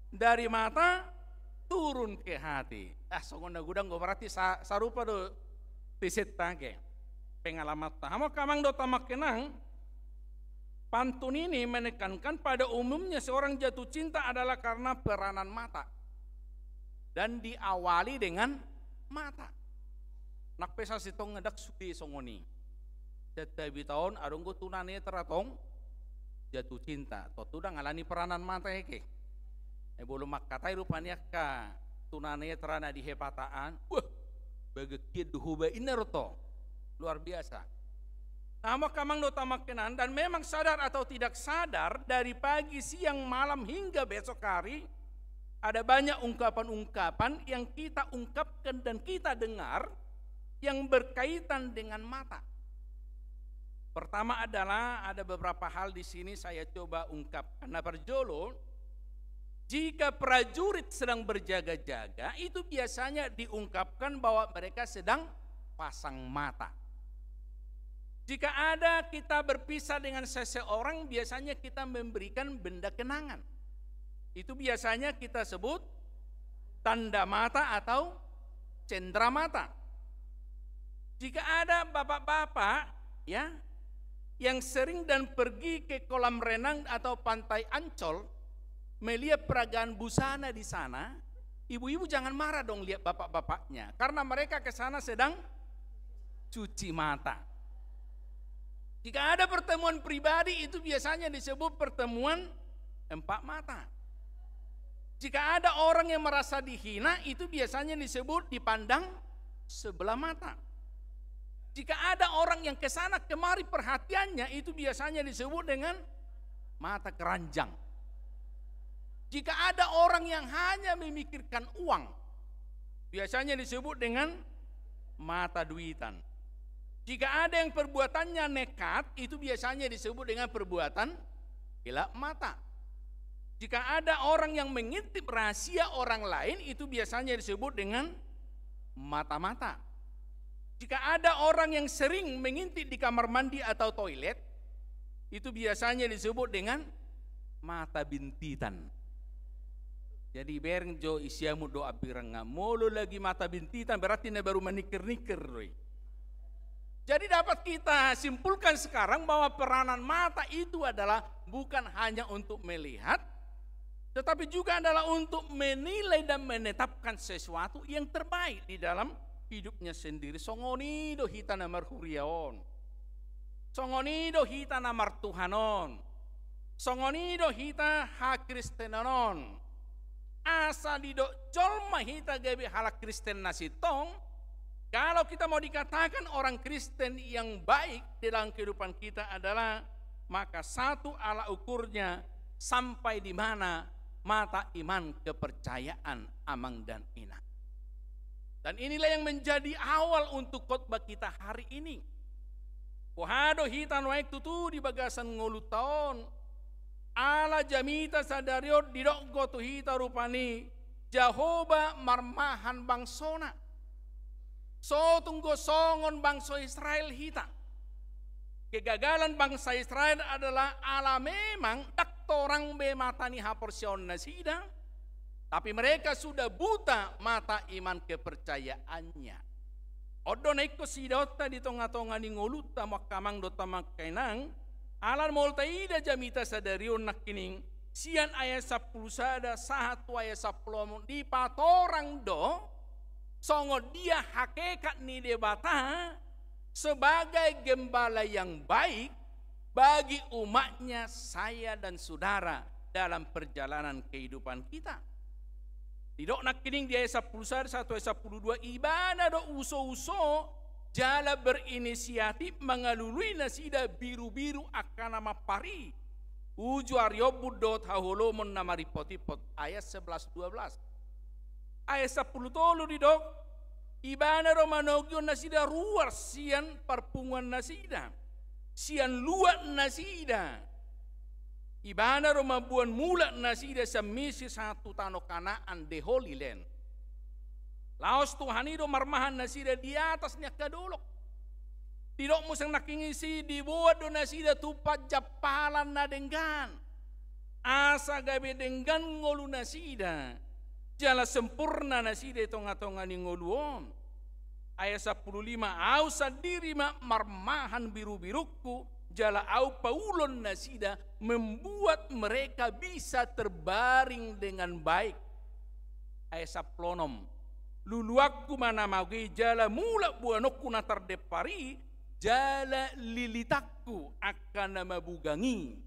Dari mata turun ke hati. Ah, songon na godang do, berarti sa-, sarupa do pisetta ke. Pengalamanta. Hamu angka amang dohot hamu angka inang, pantun ini menekankan pada umumnya seorang jatuh cinta adalah karena peranan mata. Dan diawali dengan mata. Nang pe sasintongna ndang sude songon i. Santabi taon adong do tunanetra tong jatuh cinta. Tontu ndang alani peranan mata eke. Eh, molo mangkatai rupani angka tunanetra na di Hepataan, wah, bagen hian do ho ba inna ro tong. Luar biasa. Nah, hamu angka amang dohot hamu angka inang, dan memang sadar atau tidak sadar, dari pagi, siang, malam hingga besok hari, ada banyak ungkapan-ungkapan yang kita ungkapkan dan kita dengar yang berkaitan dengan mata. Pertama adalah ada beberapa hal di sini saya coba ungkapkan. Nah, parjolo, jika prajurit sedang berjaga-jaga, itu biasanya diungkapkan bahwa mereka sedang pasang mata. Jika ada kita berpisah dengan seseorang, biasanya kita memberikan benda kenangan. Itu biasanya kita sebut tanda mata atau cendera mata. Jika ada bapak-bapak, ya, yang sering dan pergi ke kolam renang atau pantai Ancol, melihat peragaan busana di sana, ibu-ibu jangan marah dong lihat bapak-bapaknya, karena mereka ke sana sedang cuci mata. Jika ada pertemuan pribadi, itu biasanya disebut pertemuan empat mata. Jika ada orang yang merasa dihina, itu biasanya disebut dipandang sebelah mata. Jika ada orang yang kesana kemari perhatiannya, itu biasanya disebut dengan mata keranjang. Jika ada orang yang hanya memikirkan uang, biasanya disebut dengan mata duitan. Jika ada yang perbuatannya nekat, itu biasanya disebut dengan perbuatan gelap mata. Jika ada orang yang mengintip rahasia orang lain, itu biasanya disebut dengan mata-mata. Jika ada orang yang sering mengintip di kamar mandi atau toilet, itu biasanya disebut dengan mata bintitan. Jadi bereng jo i siamun dohot hambirangna, molo lagi mata bintitan berarti na baru maningkir-ningkir do i. Jadi dapat kita simpulkan sekarang bahwa peranan mata itu adalah bukan hanya untuk melihat, tetapi juga adalah untuk menilai dan menetapkan sesuatu yang terbaik di dalam hidupnya sendiri. Songon i do hita na marhuria on. Songon i do hita na martuhan on. Songon i do hita hakristenon on. Asa didok jolma hita gabe halak Kristen na sintong, kalau kita mau dikatakan orang Kristen yang baik di dalam kehidupan kita adalah, maka satu alat ukurnya sampai di mana mata iman kepercayaan amang dan inang. Dan inilah yang menjadi awal untuk khotbah kita hari ini. Boha do hita nuaeng tutu di bagasan ngolunta on, ala jamita sadari on didok do tu hita rupani Jahowa marmahan bangsona. So tung do songon bangso Israel hita. Kegagalan bangsa Israel adalah ala memang ndang torang be mata ni haporseaon nasida, tapi mereka sudah buta mata iman kepercayaannya. On do na ingkon siidaonta di tonga-tonga ni ngolunta, angka amang dohot angka inang, ala molo taida jamita sadari on nangkining, sian ayat sampulu sada sahat tu ayat sampulu onom dipatorang do songon dia hakikat ni Debata sebagai gembala yang baik bagi umatnya, saya dan saudara, dalam perjalanan kehidupan kita. Didok nangkining di ayat sampulu sada sahat tu ayat sampulu dua, Ibana do uso-uso jala berinisiatif mangalului nasida birubiru angka na mampari uju ari ombun dohot haholomon na maripotimpot. Ayat sebelas dua belas. Ayat sampulu tolu didok, Ibana do manogihon nasida ruar sian parpunguan nasida, sian luat nasida. Ibana do mamboan mulak nasida sian Misir sahat tu tano Kanaan, the Holy Land. Laos Tuhan i do marmahan nasida di atas ni angka dolok. Didok muse nangkining disi, diboan do nasida tu panjampalan na denggan, asa gabe denggan ngolu nasida jala sempurna nasida di tonga-tonga ni ngolu on. Ayat sampulu lima, Ahu sandiri ma marmahan birubirungku, jala Ahu paulon nasida, membuat mereka bisa terbaring dengan baik. Ayat sampulu onom, Luluanku ma na magei, jala mulak boanonku na tardempar i, jala lilitanku angka na mabugang i.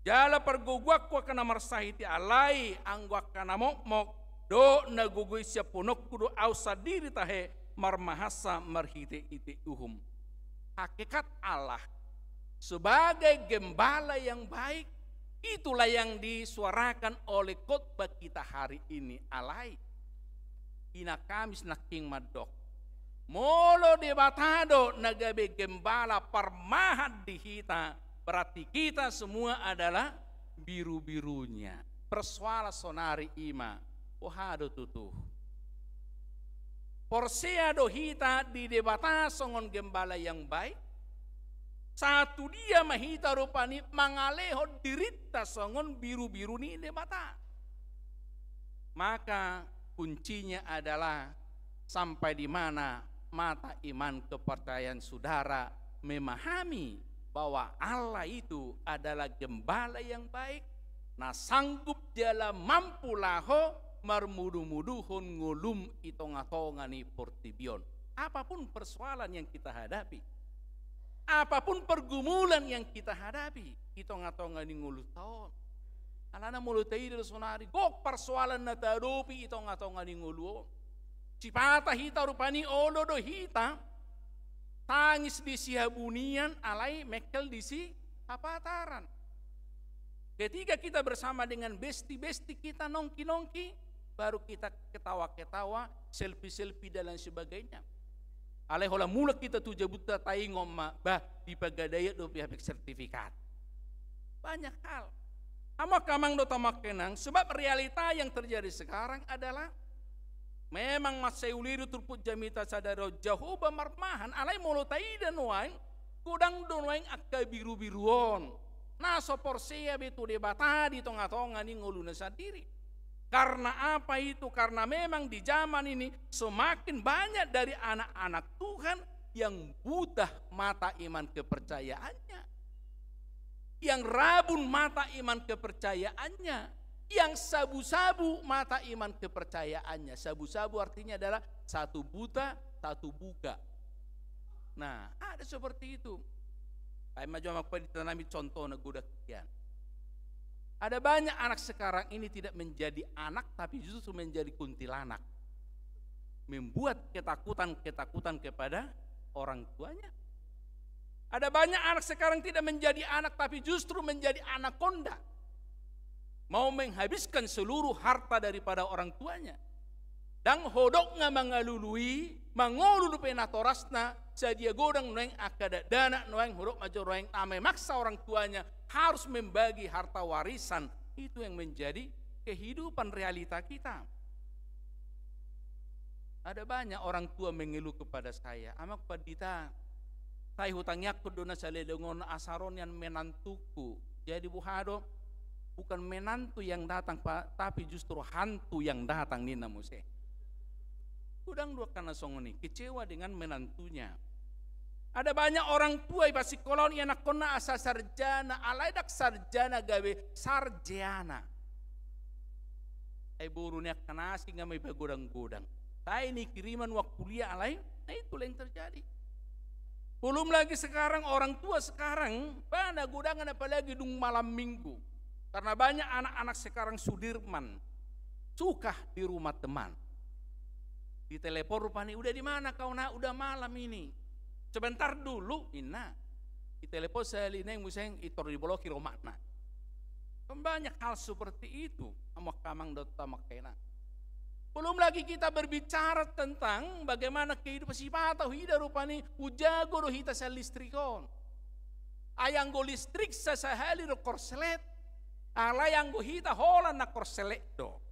Jala pargogoanku angka na marsahit i, alai anggo angka na mokmok dohot na gogoi siapulonku do Ahu sandiri tahe marmahansa marhite-hite uhum. Hakikat Allah sebagai gembala yang baik, itulah yang disuarakan oleh khotbah kita hari ini. Alai Inang Kamis nangkin mandok, molo Debata do na gabe gembala parmahan di hita, berarti kita semua adalah birubirunya. Persoalan sonari i ma, boha do tutu? Porsea do hita di Debata songon gembala yang baik? Sahat tu dia ma hita rupani mangalehon dirinta songon birubiru ni Debata? Maka kuncinya adalah sampai di mana mata iman kepercayaan saudara memahami bahwa Allah itu adalah gembala yang baik, na sanggup jala mampu laho marmudu-muduhon ngolum i tonga-tonga ni portibi on. Apapun persoalan yang kita hadapi, apapun pergumulan yang kita hadapi i tonga-tonga ni ngolunta on. Alana molo taida do sonari, gok persoalan na tahadopi i tonga-tonga ni ngolu on. Sipata hita rupani olo do hita tangis di sihabunian, alai mengkel di sihapataran. Ketika kita bersama dengan besti-besti kita, nongki-nongki, baru kita ketawa-ketawa, selfie-selfie, dan lain sebagainya. Alai holan mulak hita tu jabunta, taingot ma, bah, dipagadaion dope hami sertifikat. Banyak hal. Amang, amang dohot amangke inang, sebab realita yang terjadi sekarang adalah memang mansai uli do turpuk jamita sadari on, Jahowa marmahan, alai molo taida nuaeng, godang do nuaeng angka biru-biru on na so porsea be tu Debata di tonga-tonga ni ngoluna sandiri. Karena apa itu? Karena memang di zaman ini semakin banyak dari anak-anak Tuhan yang buta mata iman kepercayaannya, yang rabun mata iman kepercayaannya, yang sabu-sabu mata iman kepercayaannya. Sabu-sabu artinya adalah satu buta, satu buka. Nah, ada seperti itu. Baen ma jo amang, ditanami contohna godang hian. Ada banyak anak sekarang ini tidak menjadi anak, tapi justru menjadi kuntilanak. Membuat ketakutan-ketakutan kepada orang tuanya. Ada banyak anak sekarang tidak menjadi anak, tapi justru menjadi anakonda. Mau menghabiskan seluruh harta daripada orang tuanya. Ndang hodok nga mangalului, mangolu dope natorasna, sadia godang nuaeng angka dakdanak nuaeng, hodok ma jo nuaeng na memaksa orang tuanya harus membagi harta warisan. Itu yang menjadi kehidupan realita kita. Ada banyak orang tua mengeluh kepada saya, "Amang Pandita, sai hutangiangkon do na saleleng on, asa ro nian menantuku." Jadi boha do? Bukan menantu yang datang, Pak, tapi justru hantu yang datang, ninna muse. Godang do angka na songon i, kecewa dengan menantunya. Ada banyak orang tua ipasikkolahon i anakkonna asa sarjana, alai ndang sarjana, gabe sarjeana. Ai boru ni angka na asing ma ipagodang-godang. Sai nikiriman uang kuliah, alai na itu lah yang terjadi. Belum lagi sekarang orang tua sekarang, bah, na godangan apalagi dung malam minggu. Karena banyak anak-anak sekarang Sudirman, suka di rumah teman. Ditelepon rupani, "Udah di mana kau, Nak? Udah malam ini." "Sebentar dulu," ninna. Ditelepon sahali nai, muse i tor diboloki rumahna. Kan banyak hal seperti itu, amang, amang dohot amangke inang. Belum lagi kita berbicara tentang bagaimana kehidupan, sipata huida rupani, umjago do hita sian listrik on. Ai anggo listrik sa sahali do korslet, alai anggo hita holan na korslet do.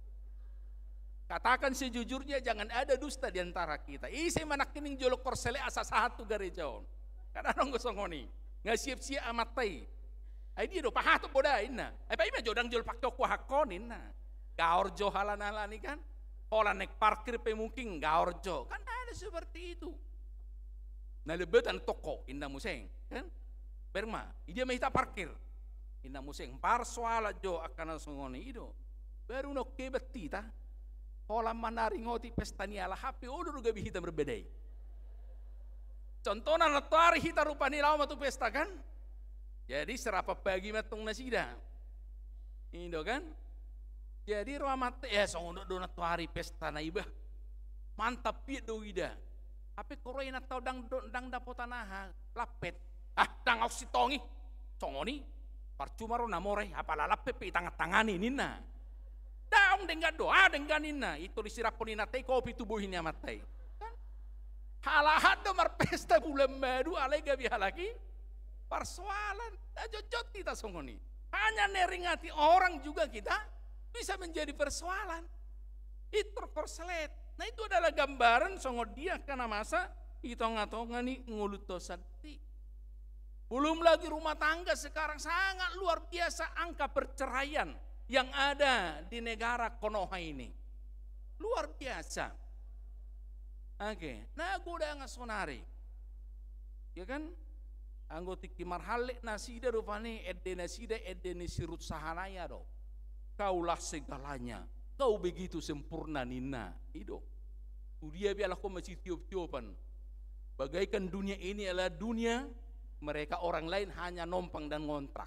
Katakan sejujurnya, jangan ada dusta di antara kita. Ise ma nangkining jolo korslet asa sahat tu gareja on? Kan adong do songon i. Nga siap-siap amanta i. Ai dia do pahatop boda, ninna. Ai paima jo, ndang jolo pakeonku angka on, ninna. Gaor jo halana-halana i kan. Holan naeng parkir pe mungkin gaor jo. Kan ada seperti itu. Na lebatan toko, ninna muse, kan? Bereng ma, idia ma hita parkir, ninna muse. Parsoalan jo angka na songon i do. Baru na hebat hita, holan ma na ringoti pesta ni halak, hape olo do gabe hita marbadai. Contohna, nantoari hita rupani laho ma tu pesta, kan? Jadi sarapan pagi ma antong nasida. I do, kan? Jadi ro amanta, "Eh, songon on do nantoari pesta na i, bah. Mantap, pian do huida." Hape ingkon ro inanta on, ndang do, ndang dapotan aha, lampet. "Ah, ndang ahu sintong i. Songon i, parcuma ro na mora i, apala lampet pe itangan-tangani," ninna. "Daong, denggan do." "Ah, denggan," ninna. Pintor disiraphon inanta i kopi tu bohi ni amanta i. Kan? Halak do marpesta bulan madu, alai gabe halak i parsoalan. Na jotjot hita songon i. Hanya neringati orang juga kita bisa menjadi persoalan. Pintor korslet. Nah, itu adalah gambaran songon dia angka na masa di tonga-tonga ni ngolunta on sandiri. Belum lagi rumah tangga sekarang sangat luar biasa angka perceraian yang ada di negara Konoha ini. Luar biasa. Oke, na godang sonari. Ya kan? Anggo tingki marhallek nasida rupani, ende nasida ende ni si Ruth Sahanaya do. Kaulah segalanya, kau begitu sempurna ninna. I do. Tudia pe alako masitiop-tiopan. Bagaikan dunia ini adalah dunia mereka, orang lain hanya nompang dan ngontrak.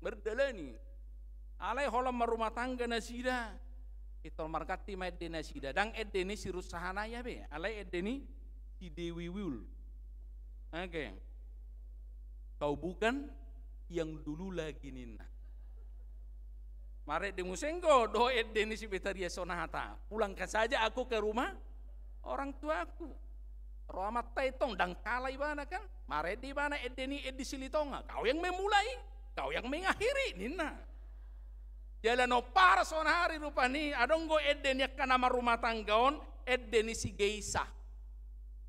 Mardalani. Alai holan marrumah tangga nasida, pintor marganti ma ende nasida. Ndang ende ni si Ruth Sahanaya be, alai ende ni si Dewi Wul. Oke. Kau bukan yang dulu lagi ninna. Marende muse anggo dohot ende ni si Betharia Sonata. Pulangkan saja aku ke rumah orang tuaku. Ro amanta i tong, ndang kalah ibana kan. Marende ibana ende ni Edi Silitonga. Kau yang memulai, kau yang mengakhiri ninna. Jala na pomparan sonari rupani, adong do ende ni angka na marrumah tangga on, ende ni si Geisa.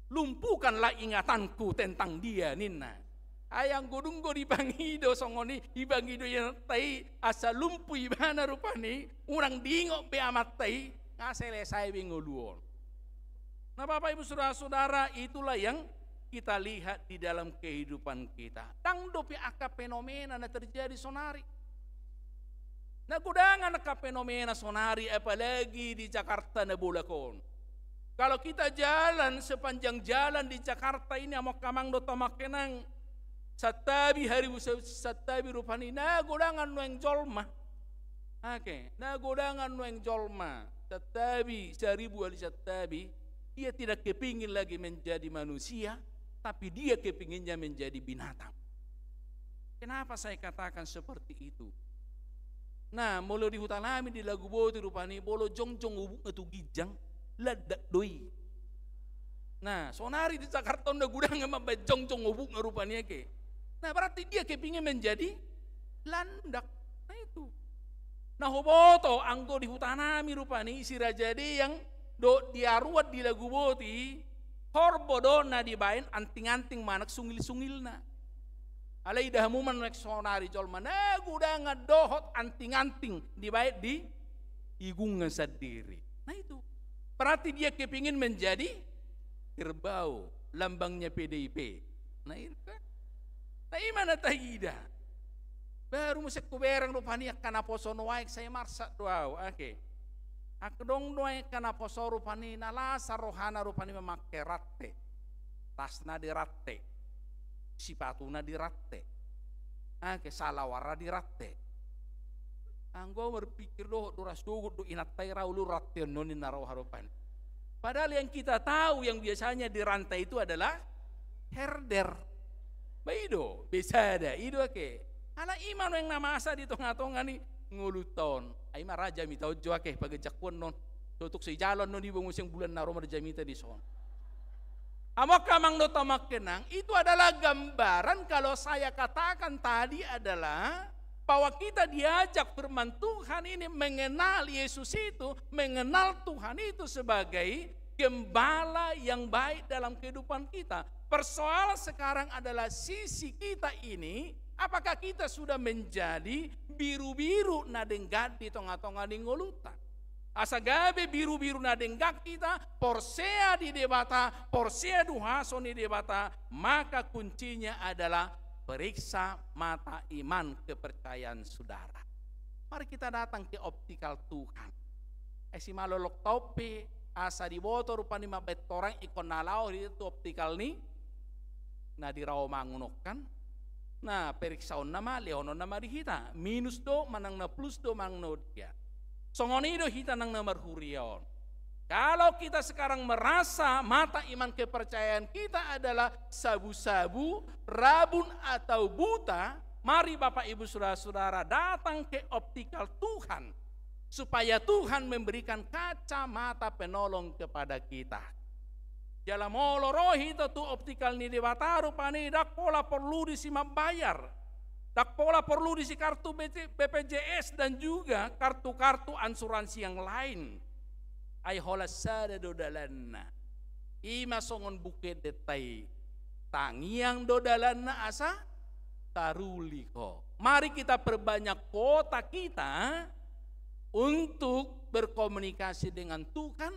Lumpuhkanlah ingatanku tentang dia ninna. Ai anggo dung do dipangido songon i, dipangido inanta i asa lumpuh ibana rupani, unang diingot be amanta i, nga selesai be ngolu on. Nah, Bapak Ibu Saudara-saudara, itulah yang kita lihat di dalam kehidupan kita. Ndang dope angka fenomena na terjadi sonari. Na godang angka fenomena sonari, apalagi di Jakarta na bolak on. Kalau kita jalan sepanjang jalan di Jakarta ini, amang inang dohot amang inang, santabi, hari busa santabi rupani, na godang nuaeng jolma. Oke, na godang nuaeng jolma. Santabi, saribu hali santabi, dia tidak kepingin lagi menjadi manusia, tapi dia kepinginnya menjadi binatang. Kenapa saya katakan seperti itu? Nah, molo di huta nami di Laguboti rupani, molo jongjong obukna tu ginjang, landak do i. Nah, sonari di Jakarta on na godang mambaen jongjong obukna rupani ake. Nah, berarti dia kepingin menjadi landak. Nah, itu. Nah, huboto anggo di huta nami rupani, si Raja Deang dohot di Aruan di Laguboti, horbo do na dibaen anting-anting manang sungil-sungilna. Alai ida hamu ma nuaeng sonari jolma, na godang dohot anting-anting dibaen di igungna sandiri. Nah, itu. Berarti dia kepingin menjadi kerbau, lambangnya P D I P. Nah, itu kan. Nah, i ma na taida. Baru muse hubereng rupani angka naposo nuaeng, sai marsak do au, oke. Adong do angka naposo rupani, na las rohana rupani mamake rante. Tasna di rante. Sipatuna di rante. Oke, salawarna di rante. Anggo au marpikir dohot do, ra sogot do inanta i ra olo ranteonna on ninna roha rupani. Padahal yang kita tahu yang biasanya di rante itu adalah herder. Ba i do, be sada, i do ake. Alai i ma nuaeng na masa di tonga-tonga ni ngolunta on. Ai ma ra jamita on jo ake, paganjangkon on. Tutu sai jalo annon iba muse bulan na ro marjamita dison. Amang inang dohot amang inang, itu adalah gambaran kalau saya katakan tadi adalah bahwa kita diajak firman Tuhan ini mengenal Yesus itu, mengenal Tuhan itu sebagai gembala yang baik dalam kehidupan kita. Persoalan sekarang adalah sisi kita ini, apakah kita sudah menjadi birubiru na denggan di tonga-tonga ni ngolunta? Asa gabe birubiru na denggan hita, porsea di Debata, porsea di huaso ni Debata, maka kuncinya adalah periksa mata iman kepercayaan saudara. Mari kita datang ke optikal Tuhan. Ai simalolong taon pe, asa diboto rupani mambaen torang ingkon na laho hita tu optikal ni na di raomangun on kan. Nah, periksaonna ma, lehononna ma di hita. Minus do, manang na plus do, manang na dia. Songon i do hita nang na marhuria on. Kalau kita sekarang merasa mata iman kepercayaan kita adalah sabu-sabu, rabun atau buta, mari Bapak Ibu Saudara-saudara datang ke optikal Tuhan. Supaya Tuhan memberikan kacamata penolong kepada kita. Jala molo ro hita tu optikal ni Debata rupani, ndang pola porlu disi mambayar. Ndang pola porlu disi kartu B P J S dan juga kartu-kartu asuransi yang lain. Ai holan sada do dalanna. I ma songon buku endenta i. Tangiang do dalanna asa taruli ho. Mari kita perbanyak kuota kita untuk berkomunikasi dengan Tuhan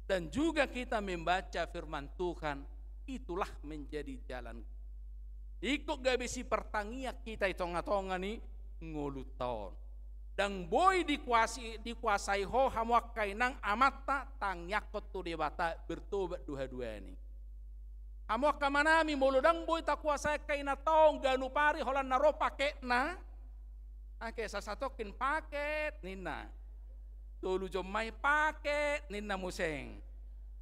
dan juga kita membaca firman Tuhan. Itulah menjadi jalan. Ingkon gabe sipartangiang hita di tonga-tonga ni ngolunta on. Ndang boi dikuasi-, dikuasai ho hamu angka inang amanta, tangiangkon tu Debata, bertobat do haduan i. Hamu angka amanami, molo ndang boi takuasai angka inanta on ganup ari holan na ro paketna, angke sasatongkin paket ninna. Tolu jom ma i paket ninna muse.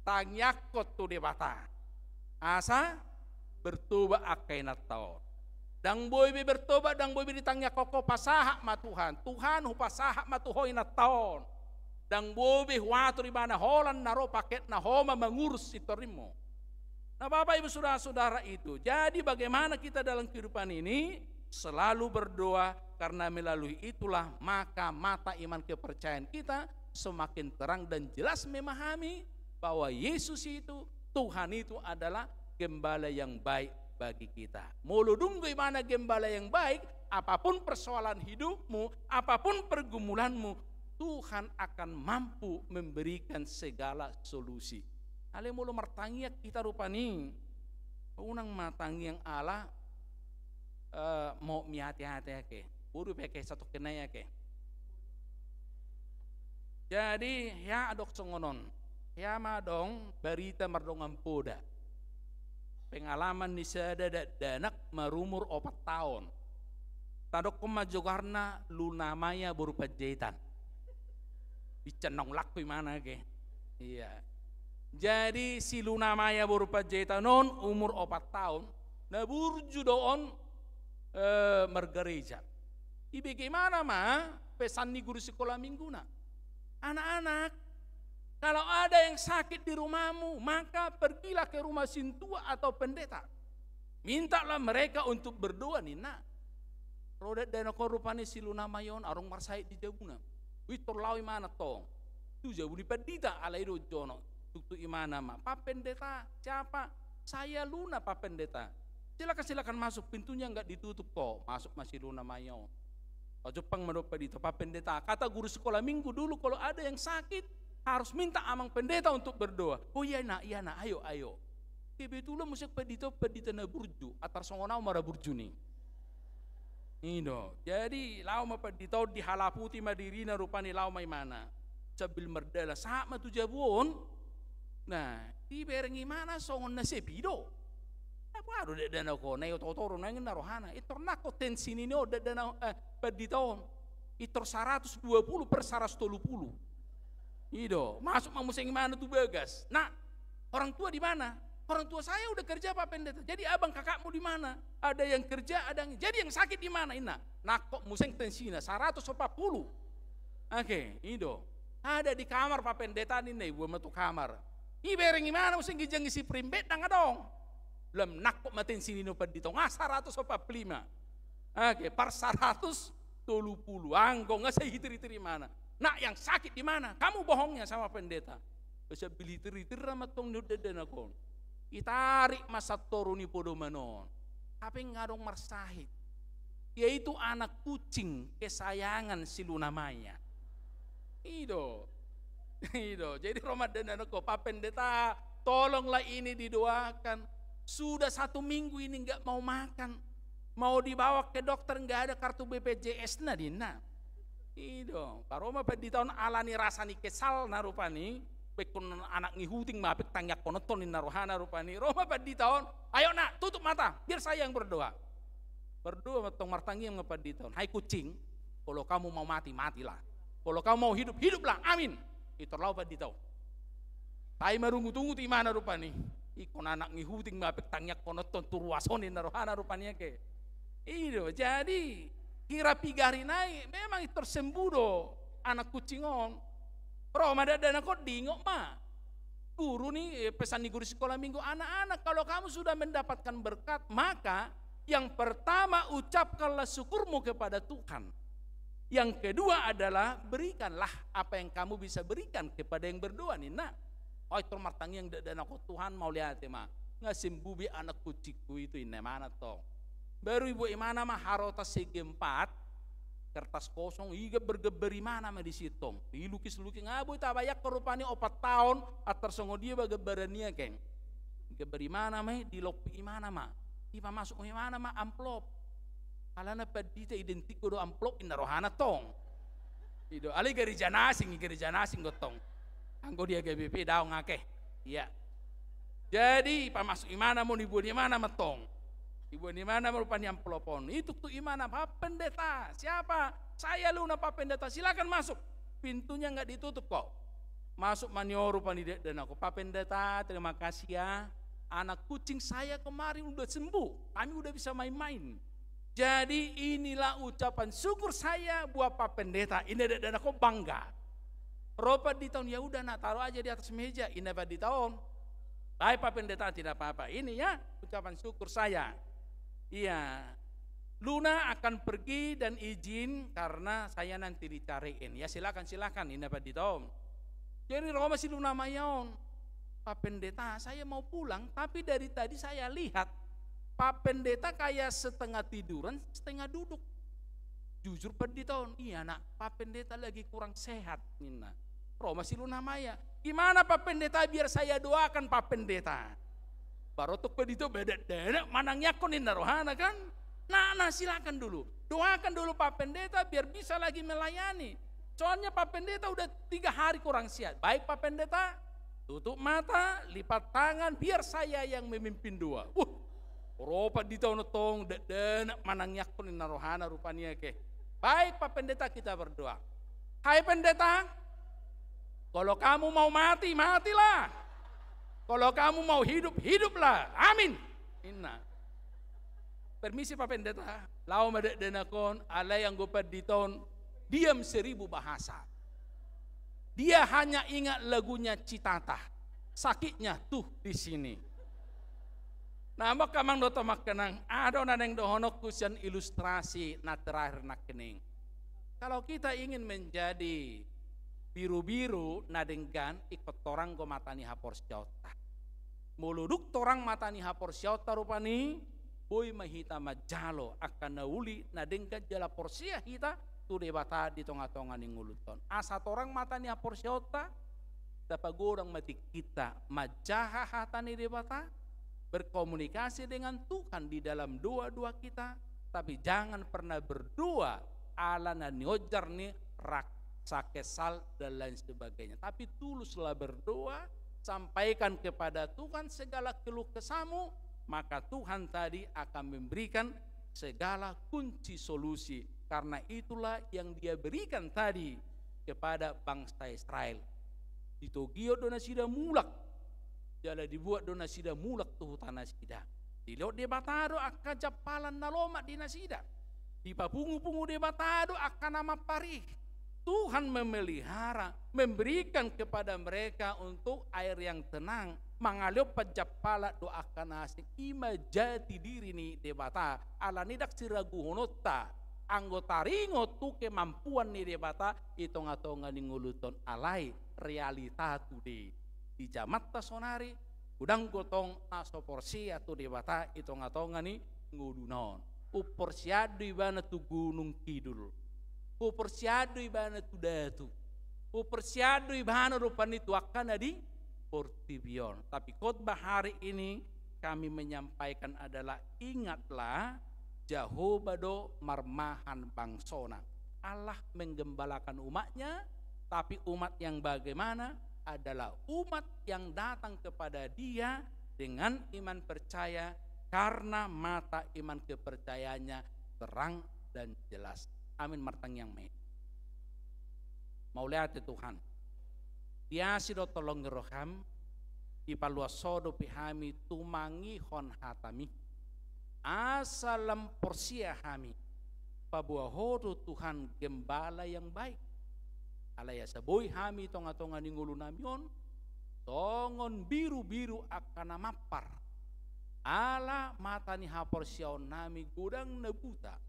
Tangiangkon tu Debata asa bertobat angka inanta on. Ndang boi be bertobat, ndang boi be ditangiangkon ho, pasahat ma Tuhan. Tuhan, hupasahat ma tu Ho inanta on. Ndang boi be huatur ibana holan na ro paketna, ho ma mangurus intorimmu. Nah, Bapak, Ibu, Saudara-saudara itu. Jadi, bagaimana kita dalam kehidupan ini? Selalu berdoa, karena melalui itulah maka mata iman kepercayaan kita semakin terang dan jelas memahami bahwa Yesus itu, Tuhan itu adalah gembala yang baik bagi kita. Molo dung do ibana gembala yang baik, apapun persoalan hidupmu, apapun pergumulanmu, Tuhan akan mampu memberikan segala solusi. Alai molo martangiang hita rupani, unang ma tangiang ala, eh, mau miate-ate ake. Boru pe ake, satu kenai ake. Jadi, hea adong songon on. Hea ma adong barita mardongan poda. Pengalaman ni sada dakdanak marumur opat taon. Tadokkon ma jogarna Luna Maya boru Panjaitan. Biccannong lakku imana ke. Iya. Jadi si Luna Maya boru Panjaitan on umur opat taon, na burju do on, eh, margareja. Ibege imana ma pesan ni guru sikola mingguna. Anak-anak, kalau ada yang sakit di rumahmu, maka pergilah ke rumah sintua atau pendeta. Mintalah mereka untuk berdoa, ninna. Ro dakdanak on rupani si Luna Maya on adong marsahit di jabuna. Pintor laho imana tong tu jabu ni pandita, alai do jonok tuk tu imana ma, "Pak Pendeta." "Siapa?" "Saya Luna, Pak Pendeta." "Silakan, silakan masuk, pintunya nggak ditutup kok." Masuk ma si Luna Maya on. Pajumpang ma dohot pandita, "Pak Pendeta, kata guru sekolah minggu dulu kalau ada yang sakit harus minta amang pendeta untuk berdoa." "Oh iya nak, iya nak, ayo, ayo." Kebetulan muse pandita on pandita na burju, antar songon au ma ra burjuna i. I do. Jadi laho ma pandita on, dihalaputi ma dirina rupani, laho ma imana. Sambil mardalan sahat ma tu jabu on. Nah, dibereng imana songon na sepi do. Apa do dakdanak on, na i oto-oto do na ninna rohana. Pintor nangkok tensi ni on dakdanak, eh, pandita on. Pintor saratus dua puluh per saratus tolu puluh. I do, masuk ma muse imana tu bagas. "Nak, orang tua di mana?" "Orang tua saya udah kerja, Pak Pendeta." "Jadi abang kakakmu di mana?" "Ada yang kerja, ada yang..." "Jadi yang sakit di mana?" Ninna. Nangkok muse tensina, saratus opat puluh. Oke, i do. "Ada di kamar, Pak Pendeta," ninna, diboan ma tu kamar. Dibereng imana muse ginjang isi primbet, ndang adong. Lam nangkok ma tensi ni on pandita on, ah, saratus opat puluh lima. Oke, par saratus tolu puluh. Anggo nga sai hitir-hitir imana. "Nak, yang sakit di mana? Kamu bohongnya sama pendeta." Sambil hitir-hitir ra ma tong ni on dakdanak on. Ditarik ma sian toru ni podoman on. Hape nga adong marsahit. Yaitu anak kucing kesayangan si Luna Maya. I do. I do. Jadi ro ma dakdanak on, "Pak Pendeta, tolonglah ini didoakan. Sudah satu minggu ini nggak mau makan. Mau dibawa ke dokter, nggak ada kartu B P J S-na," ninna. I do. Ba ro ma pandita on, alani rasa ni kesalna rupani, ingkon anak ni huting ma pe tangiangkononta on ninna rohana rupani. Ro ma pandita on, "Ayo nak, tutup mata, biar saya yang berdoa." Berdoa ma tong, martangiang ma pandita on. "Hai kucing, kalau kamu mau mati, matilah. Kalau kamu mau hidup, hiduplah. Amin." Pintor laho pandita on. Tai marungut-ungut imana rupani. "Ingkon anak ni huting ma pe tangiangkononta on tu ruas on," ninna rohana rupani ake. I do, jadi hira pigari nai memang pintor sembuh do anak kucing on. Ro ma dakdanak on, diingot ma guru ni, eh, pesan ni guru sikola minggu, "Anak-anak, kalau kamu sudah mendapatkan berkat, maka yang pertama ucapkanlah syukurmu kepada Tuhan. Yang kedua adalah berikanlah apa yang kamu bisa berikan kepada yang berdoa," ninna. Oh, pintor martangiang dakdanak on, "Tuhan, mauliate ma. Nga sembuh be anak kucingku itu," ninna imana tong. Baru diboan imana ma harotas segi empat, kertas kosong, i gambar-gambar imana ma disi tong. Dilukis-lukis, nga boi tabayangkon rupani opat taon, antar songon dia ba gambaran ni on, keng. Gambar imana ma i, dilompit imana ma. Dipamasuk imana ma amplop. Alana pandita identik do amplop, inna rohana tong. I do, alai gereja na asing, gereja na asing do tong. Anggo di A G B P daong ake. Iya. Jadi, pamasuk imana ma on, diboan imana ma tong. Diboan imana ma rupani amplop on. Ituk tu imana, "Pak Pendeta, siapa? Saya Luna, Pak Pendeta. Silakan masuk." Pintunya nggak ditutup kok. Masuk ma on rupani dakdanak on. "Pak Pendeta, terima kasih ya. Anak kucing saya kemarin udah sembuh. Kami udah bisa main-main." Jadi inilah ucapan syukur saya buat Pak Pendeta. Ini anak-anak kok bangga. Ro pandita on, "Ya udah nak, taruh aja di atas meja." Ini pandita on, "Baik Pak Pendeta, tidak apa-apa. Ini ya ucapan syukur saya. Iya, Luna akan pergi dan izin karena saya nanti dicariin." "Ya silakan, silakan," ini pandita on. Jadi ro ma si Luna Maya on, "Pak Pendeta, saya mau pulang, tapi dari tadi saya lihat Pak Pendeta kayak setengah tiduran, setengah duduk." "Jujur Pandita on?" "Iya nak, Pak Pendeta lagi kurang sehat," ninna. Ro ma si Luna Maya, "Gimana Pak Pendeta, biar saya doakan Pak Pendeta?" Baru tok pandita on, "Badak-dadak manangiangkon," ninna rohana kan. "Nah, nah, silakan dulu. Doakan dulu Pak Pendeta biar bisa lagi melayani. Soalnya Pak Pendeta udah tiga hari kurang sehat." "Baik Pak Pendeta." Tutup mata, lipat tangan, "Biar saya yang memimpin doa." Wah, ro pandita on tong, dakdanak manangiangkon ninna rohana rupani ake. "Baik Pak Pendeta, kita berdoa. Hai Pendeta, kalau kamu mau mati, matilah. Kalau kamu mau hidup, hiduplah. Amin," ninna. "Permisi Pak Pendeta." Laho ma dakdanak on, alai anggo pandita on diam seribu bahasa. Dia hanya ingat lagunya Citata, "Sakitnya tuh di sini." Nah, amang dohot amang inang, aha do na naeng dohononku sian ilustrasi na terakhir nangkining? Kalau kita ingin menjadi birubiru na denggan, ingkon torang do mata ni haporseaonta. Molo dung torang mata ni haporseaonta rupani, boi ma hita manjalo angka na uli na denggan jala porsea hita tu Debata di tongatonga ni ngolunta on. Asa torang mata ni haporseaonta, tapagodang ma tingkinta manjaha hata ni Debata, berkomunikasi dengan Tuhan di dalam doa-doa kita, tapi jangan pernah berdoa ala na nionjar ni raksasa kesal dan lain sebagainya. Tapi tuluslah berdoa, sampaikan kepada Tuhan segala keluh kesahmu, maka Tuhan tadi akan memberikan segala kunci solusi. Karena itulah yang Dia berikan tadi kepada bangsa Israel. Ditogihon do nasida mulak, jala dibuat do nasida mulak tu huta nasida. Dilehon Debata do angka jampalan na lomak di nasida. Dipapungupungu Debata do angka na mampar i. Tuhan memelihara, memberikan kepada mereka untuk air yang tenang, mangalehon panjampalan do angka na asing. I ma jati diri ni Debata. Alani i ndang siraguhononta anggo taringot tu kemampuan ni Debata i tongatonga ni ngolunta on, alai realita tutu di, di jamanta sonari, godang do tong na so porsea tu Debata i tongatonga ni ngoluna on. Umporseaon do ibana tu Gunung Kidul. Umporseaon do ibana tu datu. Umporseaon do ibana rupani tu angka na di portibi on. Tapi khotbah hari ini kami menyampaikan adalah, ingatlah, Jahowa do marmahan bangsona. Allah menggembalakan umatnya, tapi umat yang bagaimana? Adalah umat yang datang kepada Dia dengan iman percaya, karena mata iman kepercayaannya terang dan jelas. Amin. Martangiang ma hita. Mauliate Tuhan. Di asi dohot holong ni roham, dipaluas Ho dope hami tumangihon hataMi. Asa lam porsea hami, paboa Ho do Tuhan gembala yang baik. Alai asa boi hami tongatonga ni ngolunami on, songon birubiru angka na mampar. Ala mata ni haporseaonnami godang na buta,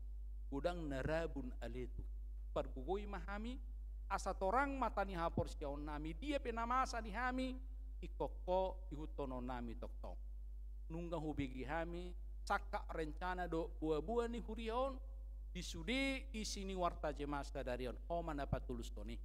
godang na rabun ale Tuhan. Pargogoi ma hami, asa torang mata ni haporseaonnami, dia pe na masa di hami, ingkon Ho ihuthononnami tongtong. Nunga hubege hami, sangkap rencana dohot boaboa ni huria on, di sude isi ni warta Jemaat sadari on, Ho ma na patulushon i.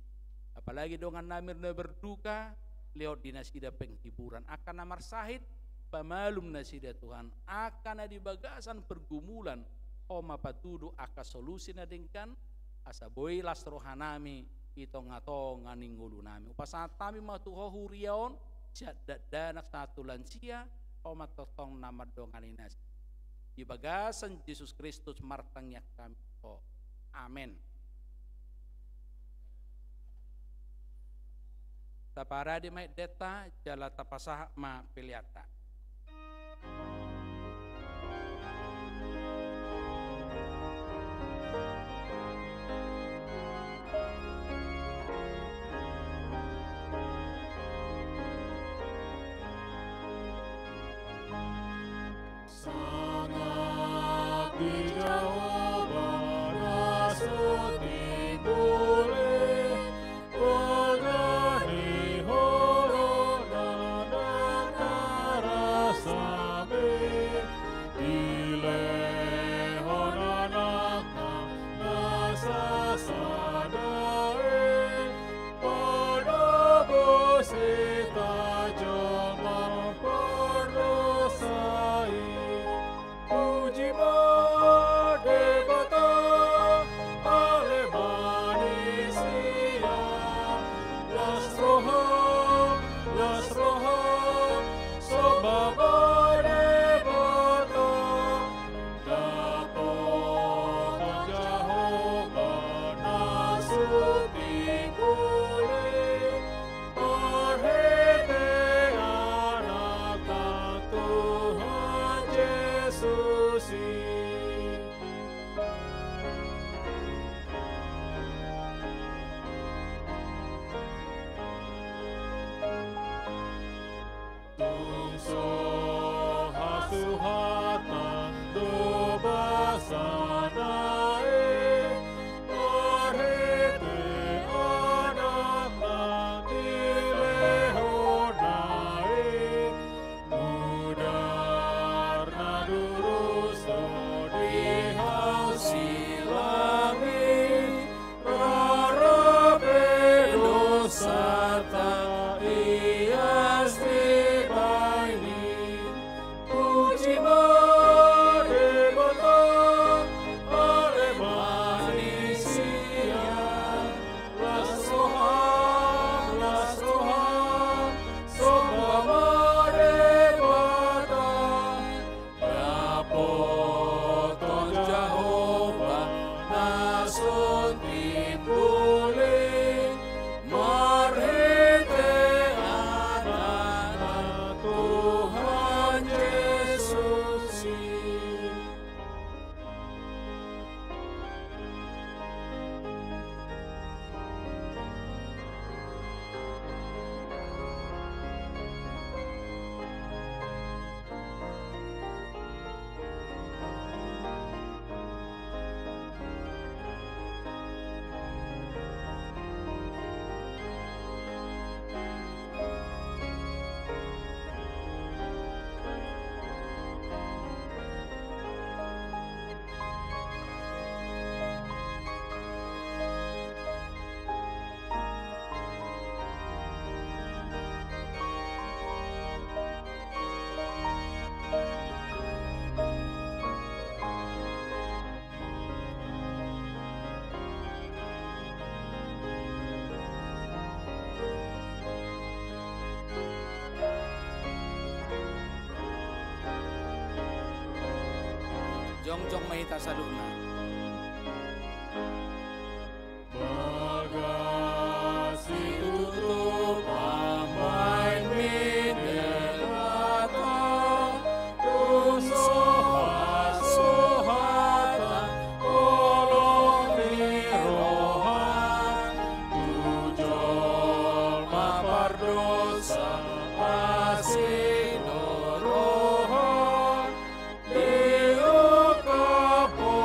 Apalagi dongannami na berduka, lehon di nasida penghiburan. Angka na marsahit, pamalum nasida Tuhan, angka na di bagasan pergumulan, Ho ma patudu angka solusi na denggan, asa boi las rohanami di tonga-tonga ni ngolunami. Hupasahat hami ma tu Ho huria on, sian dakdanak sahat tu lansia, Ho ma tongtong na mandongani nasida. Di bagasan Jesus Kristus martangiang hami tu Ho. Amen. Taparade ma endenta, jala tapasahat ma peleanta. Sangap di Jahowa na so timbul i, poda ni holongna na tarasam i, dilehon Anakna na sasada i. Panobu hita jolma pardosa i. Puji ma Debata, ale manisia. Las roha, las roha, somba ma Debata. Dapotan Jahowa na so timbul i, marhite Anakna Tuhan Jesus i. Tung so hasuhatan do basana i, marhite Anakna dilehonna i. Mudar na durus do di hau silang i, rara pe dosanta ias dibahen i. Puji ma Debata, ale manisia. Las roha, las roha, somba ma Debata. Dapotan Jahowa na so timbul i, marhite Anakna Tuhan Jesus i. Jongjong ma hita saluhutna. Bagas situtu pambahenmi Debata, tung so hasuhatan holong ni roha, tu jolma pardosa asi do roha. Diungkap Ho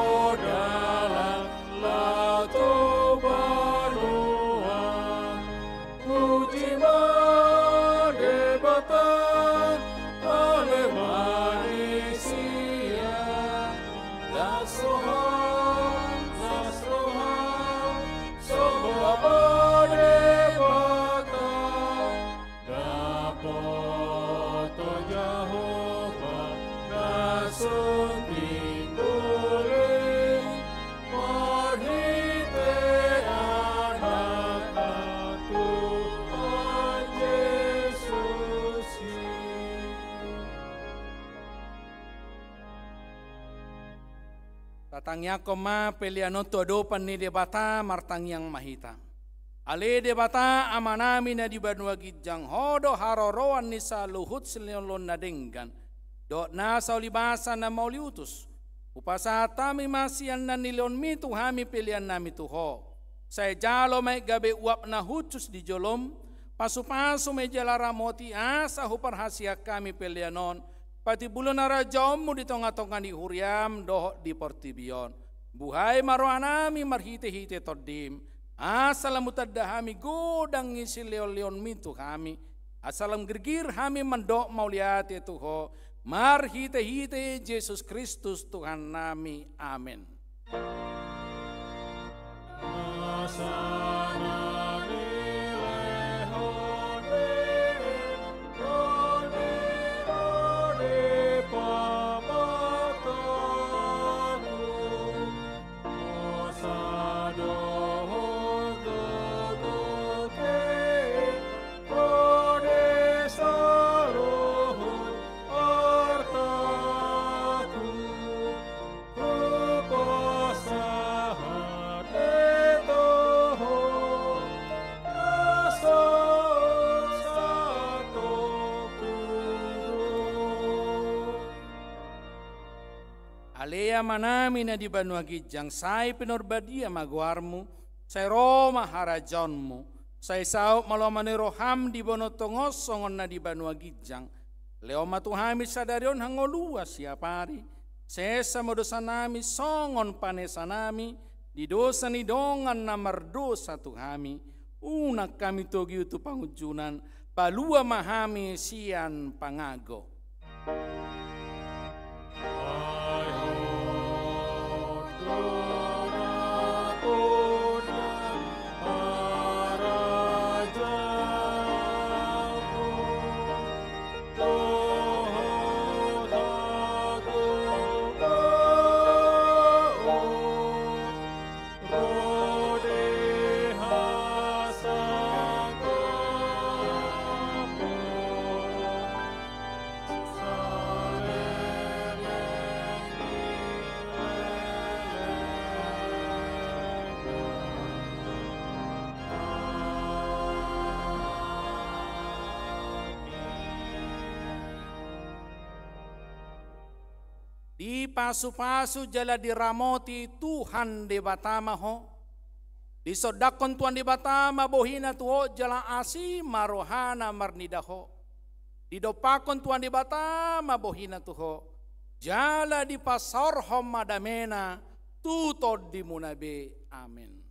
Tangiangkon ma pelean on tu adopan ni Debata. Martangiang ma hita. Ale Debata Amanami na di banua ginjang, Ho do haroroan ni saluhut silehonlehon na denggan dohot nasa ulibasa na mauliutus. Hupasahat hami ma sian na nilehonMi tu hami peleannami tu Ho. Sai jalo ma i gabe uap na hushus di joloM. Pasupasu ma i jala ramoti asa huparhaseang hami pelean on patimbulhon harajaonMu di tongatonga ni huriaM dohot di portibi on. Buhai ma rohanami marhitehite TondiM, asa lam hutanda hami godang ni silehonlehonMi tu hami, asa lam girgir hami mandok mauliate tu Ho, marhitehite Jesus Kristus Tuhannami. Amen. Ale Amanami na di banua ginjang, sai pinarbadia ma goarMu, sai ro ma harajaonMu, sai saut ma lomo ni rohaM di banua tonga on songon na di banua ginjang. Lehon ma tu hami sadari on hangoluan siapari, sesa ma dosanami songon panesanami di dosa ni dongan na mardosa tu hami, unang hami togihon tu pangunjunan, palua ma hami sian pangago. Dipasupasu jala diramoti Tuhan Debata ma ho. Disondangkon Tuhan Debata ma bohiNa tu ho jala asi ma rohaNa marnida ho. Didompakkon Tuhan Debata ma bohiNa tu ho, jala dipasaorhon ma dameNa tu tondimuna be. Amen.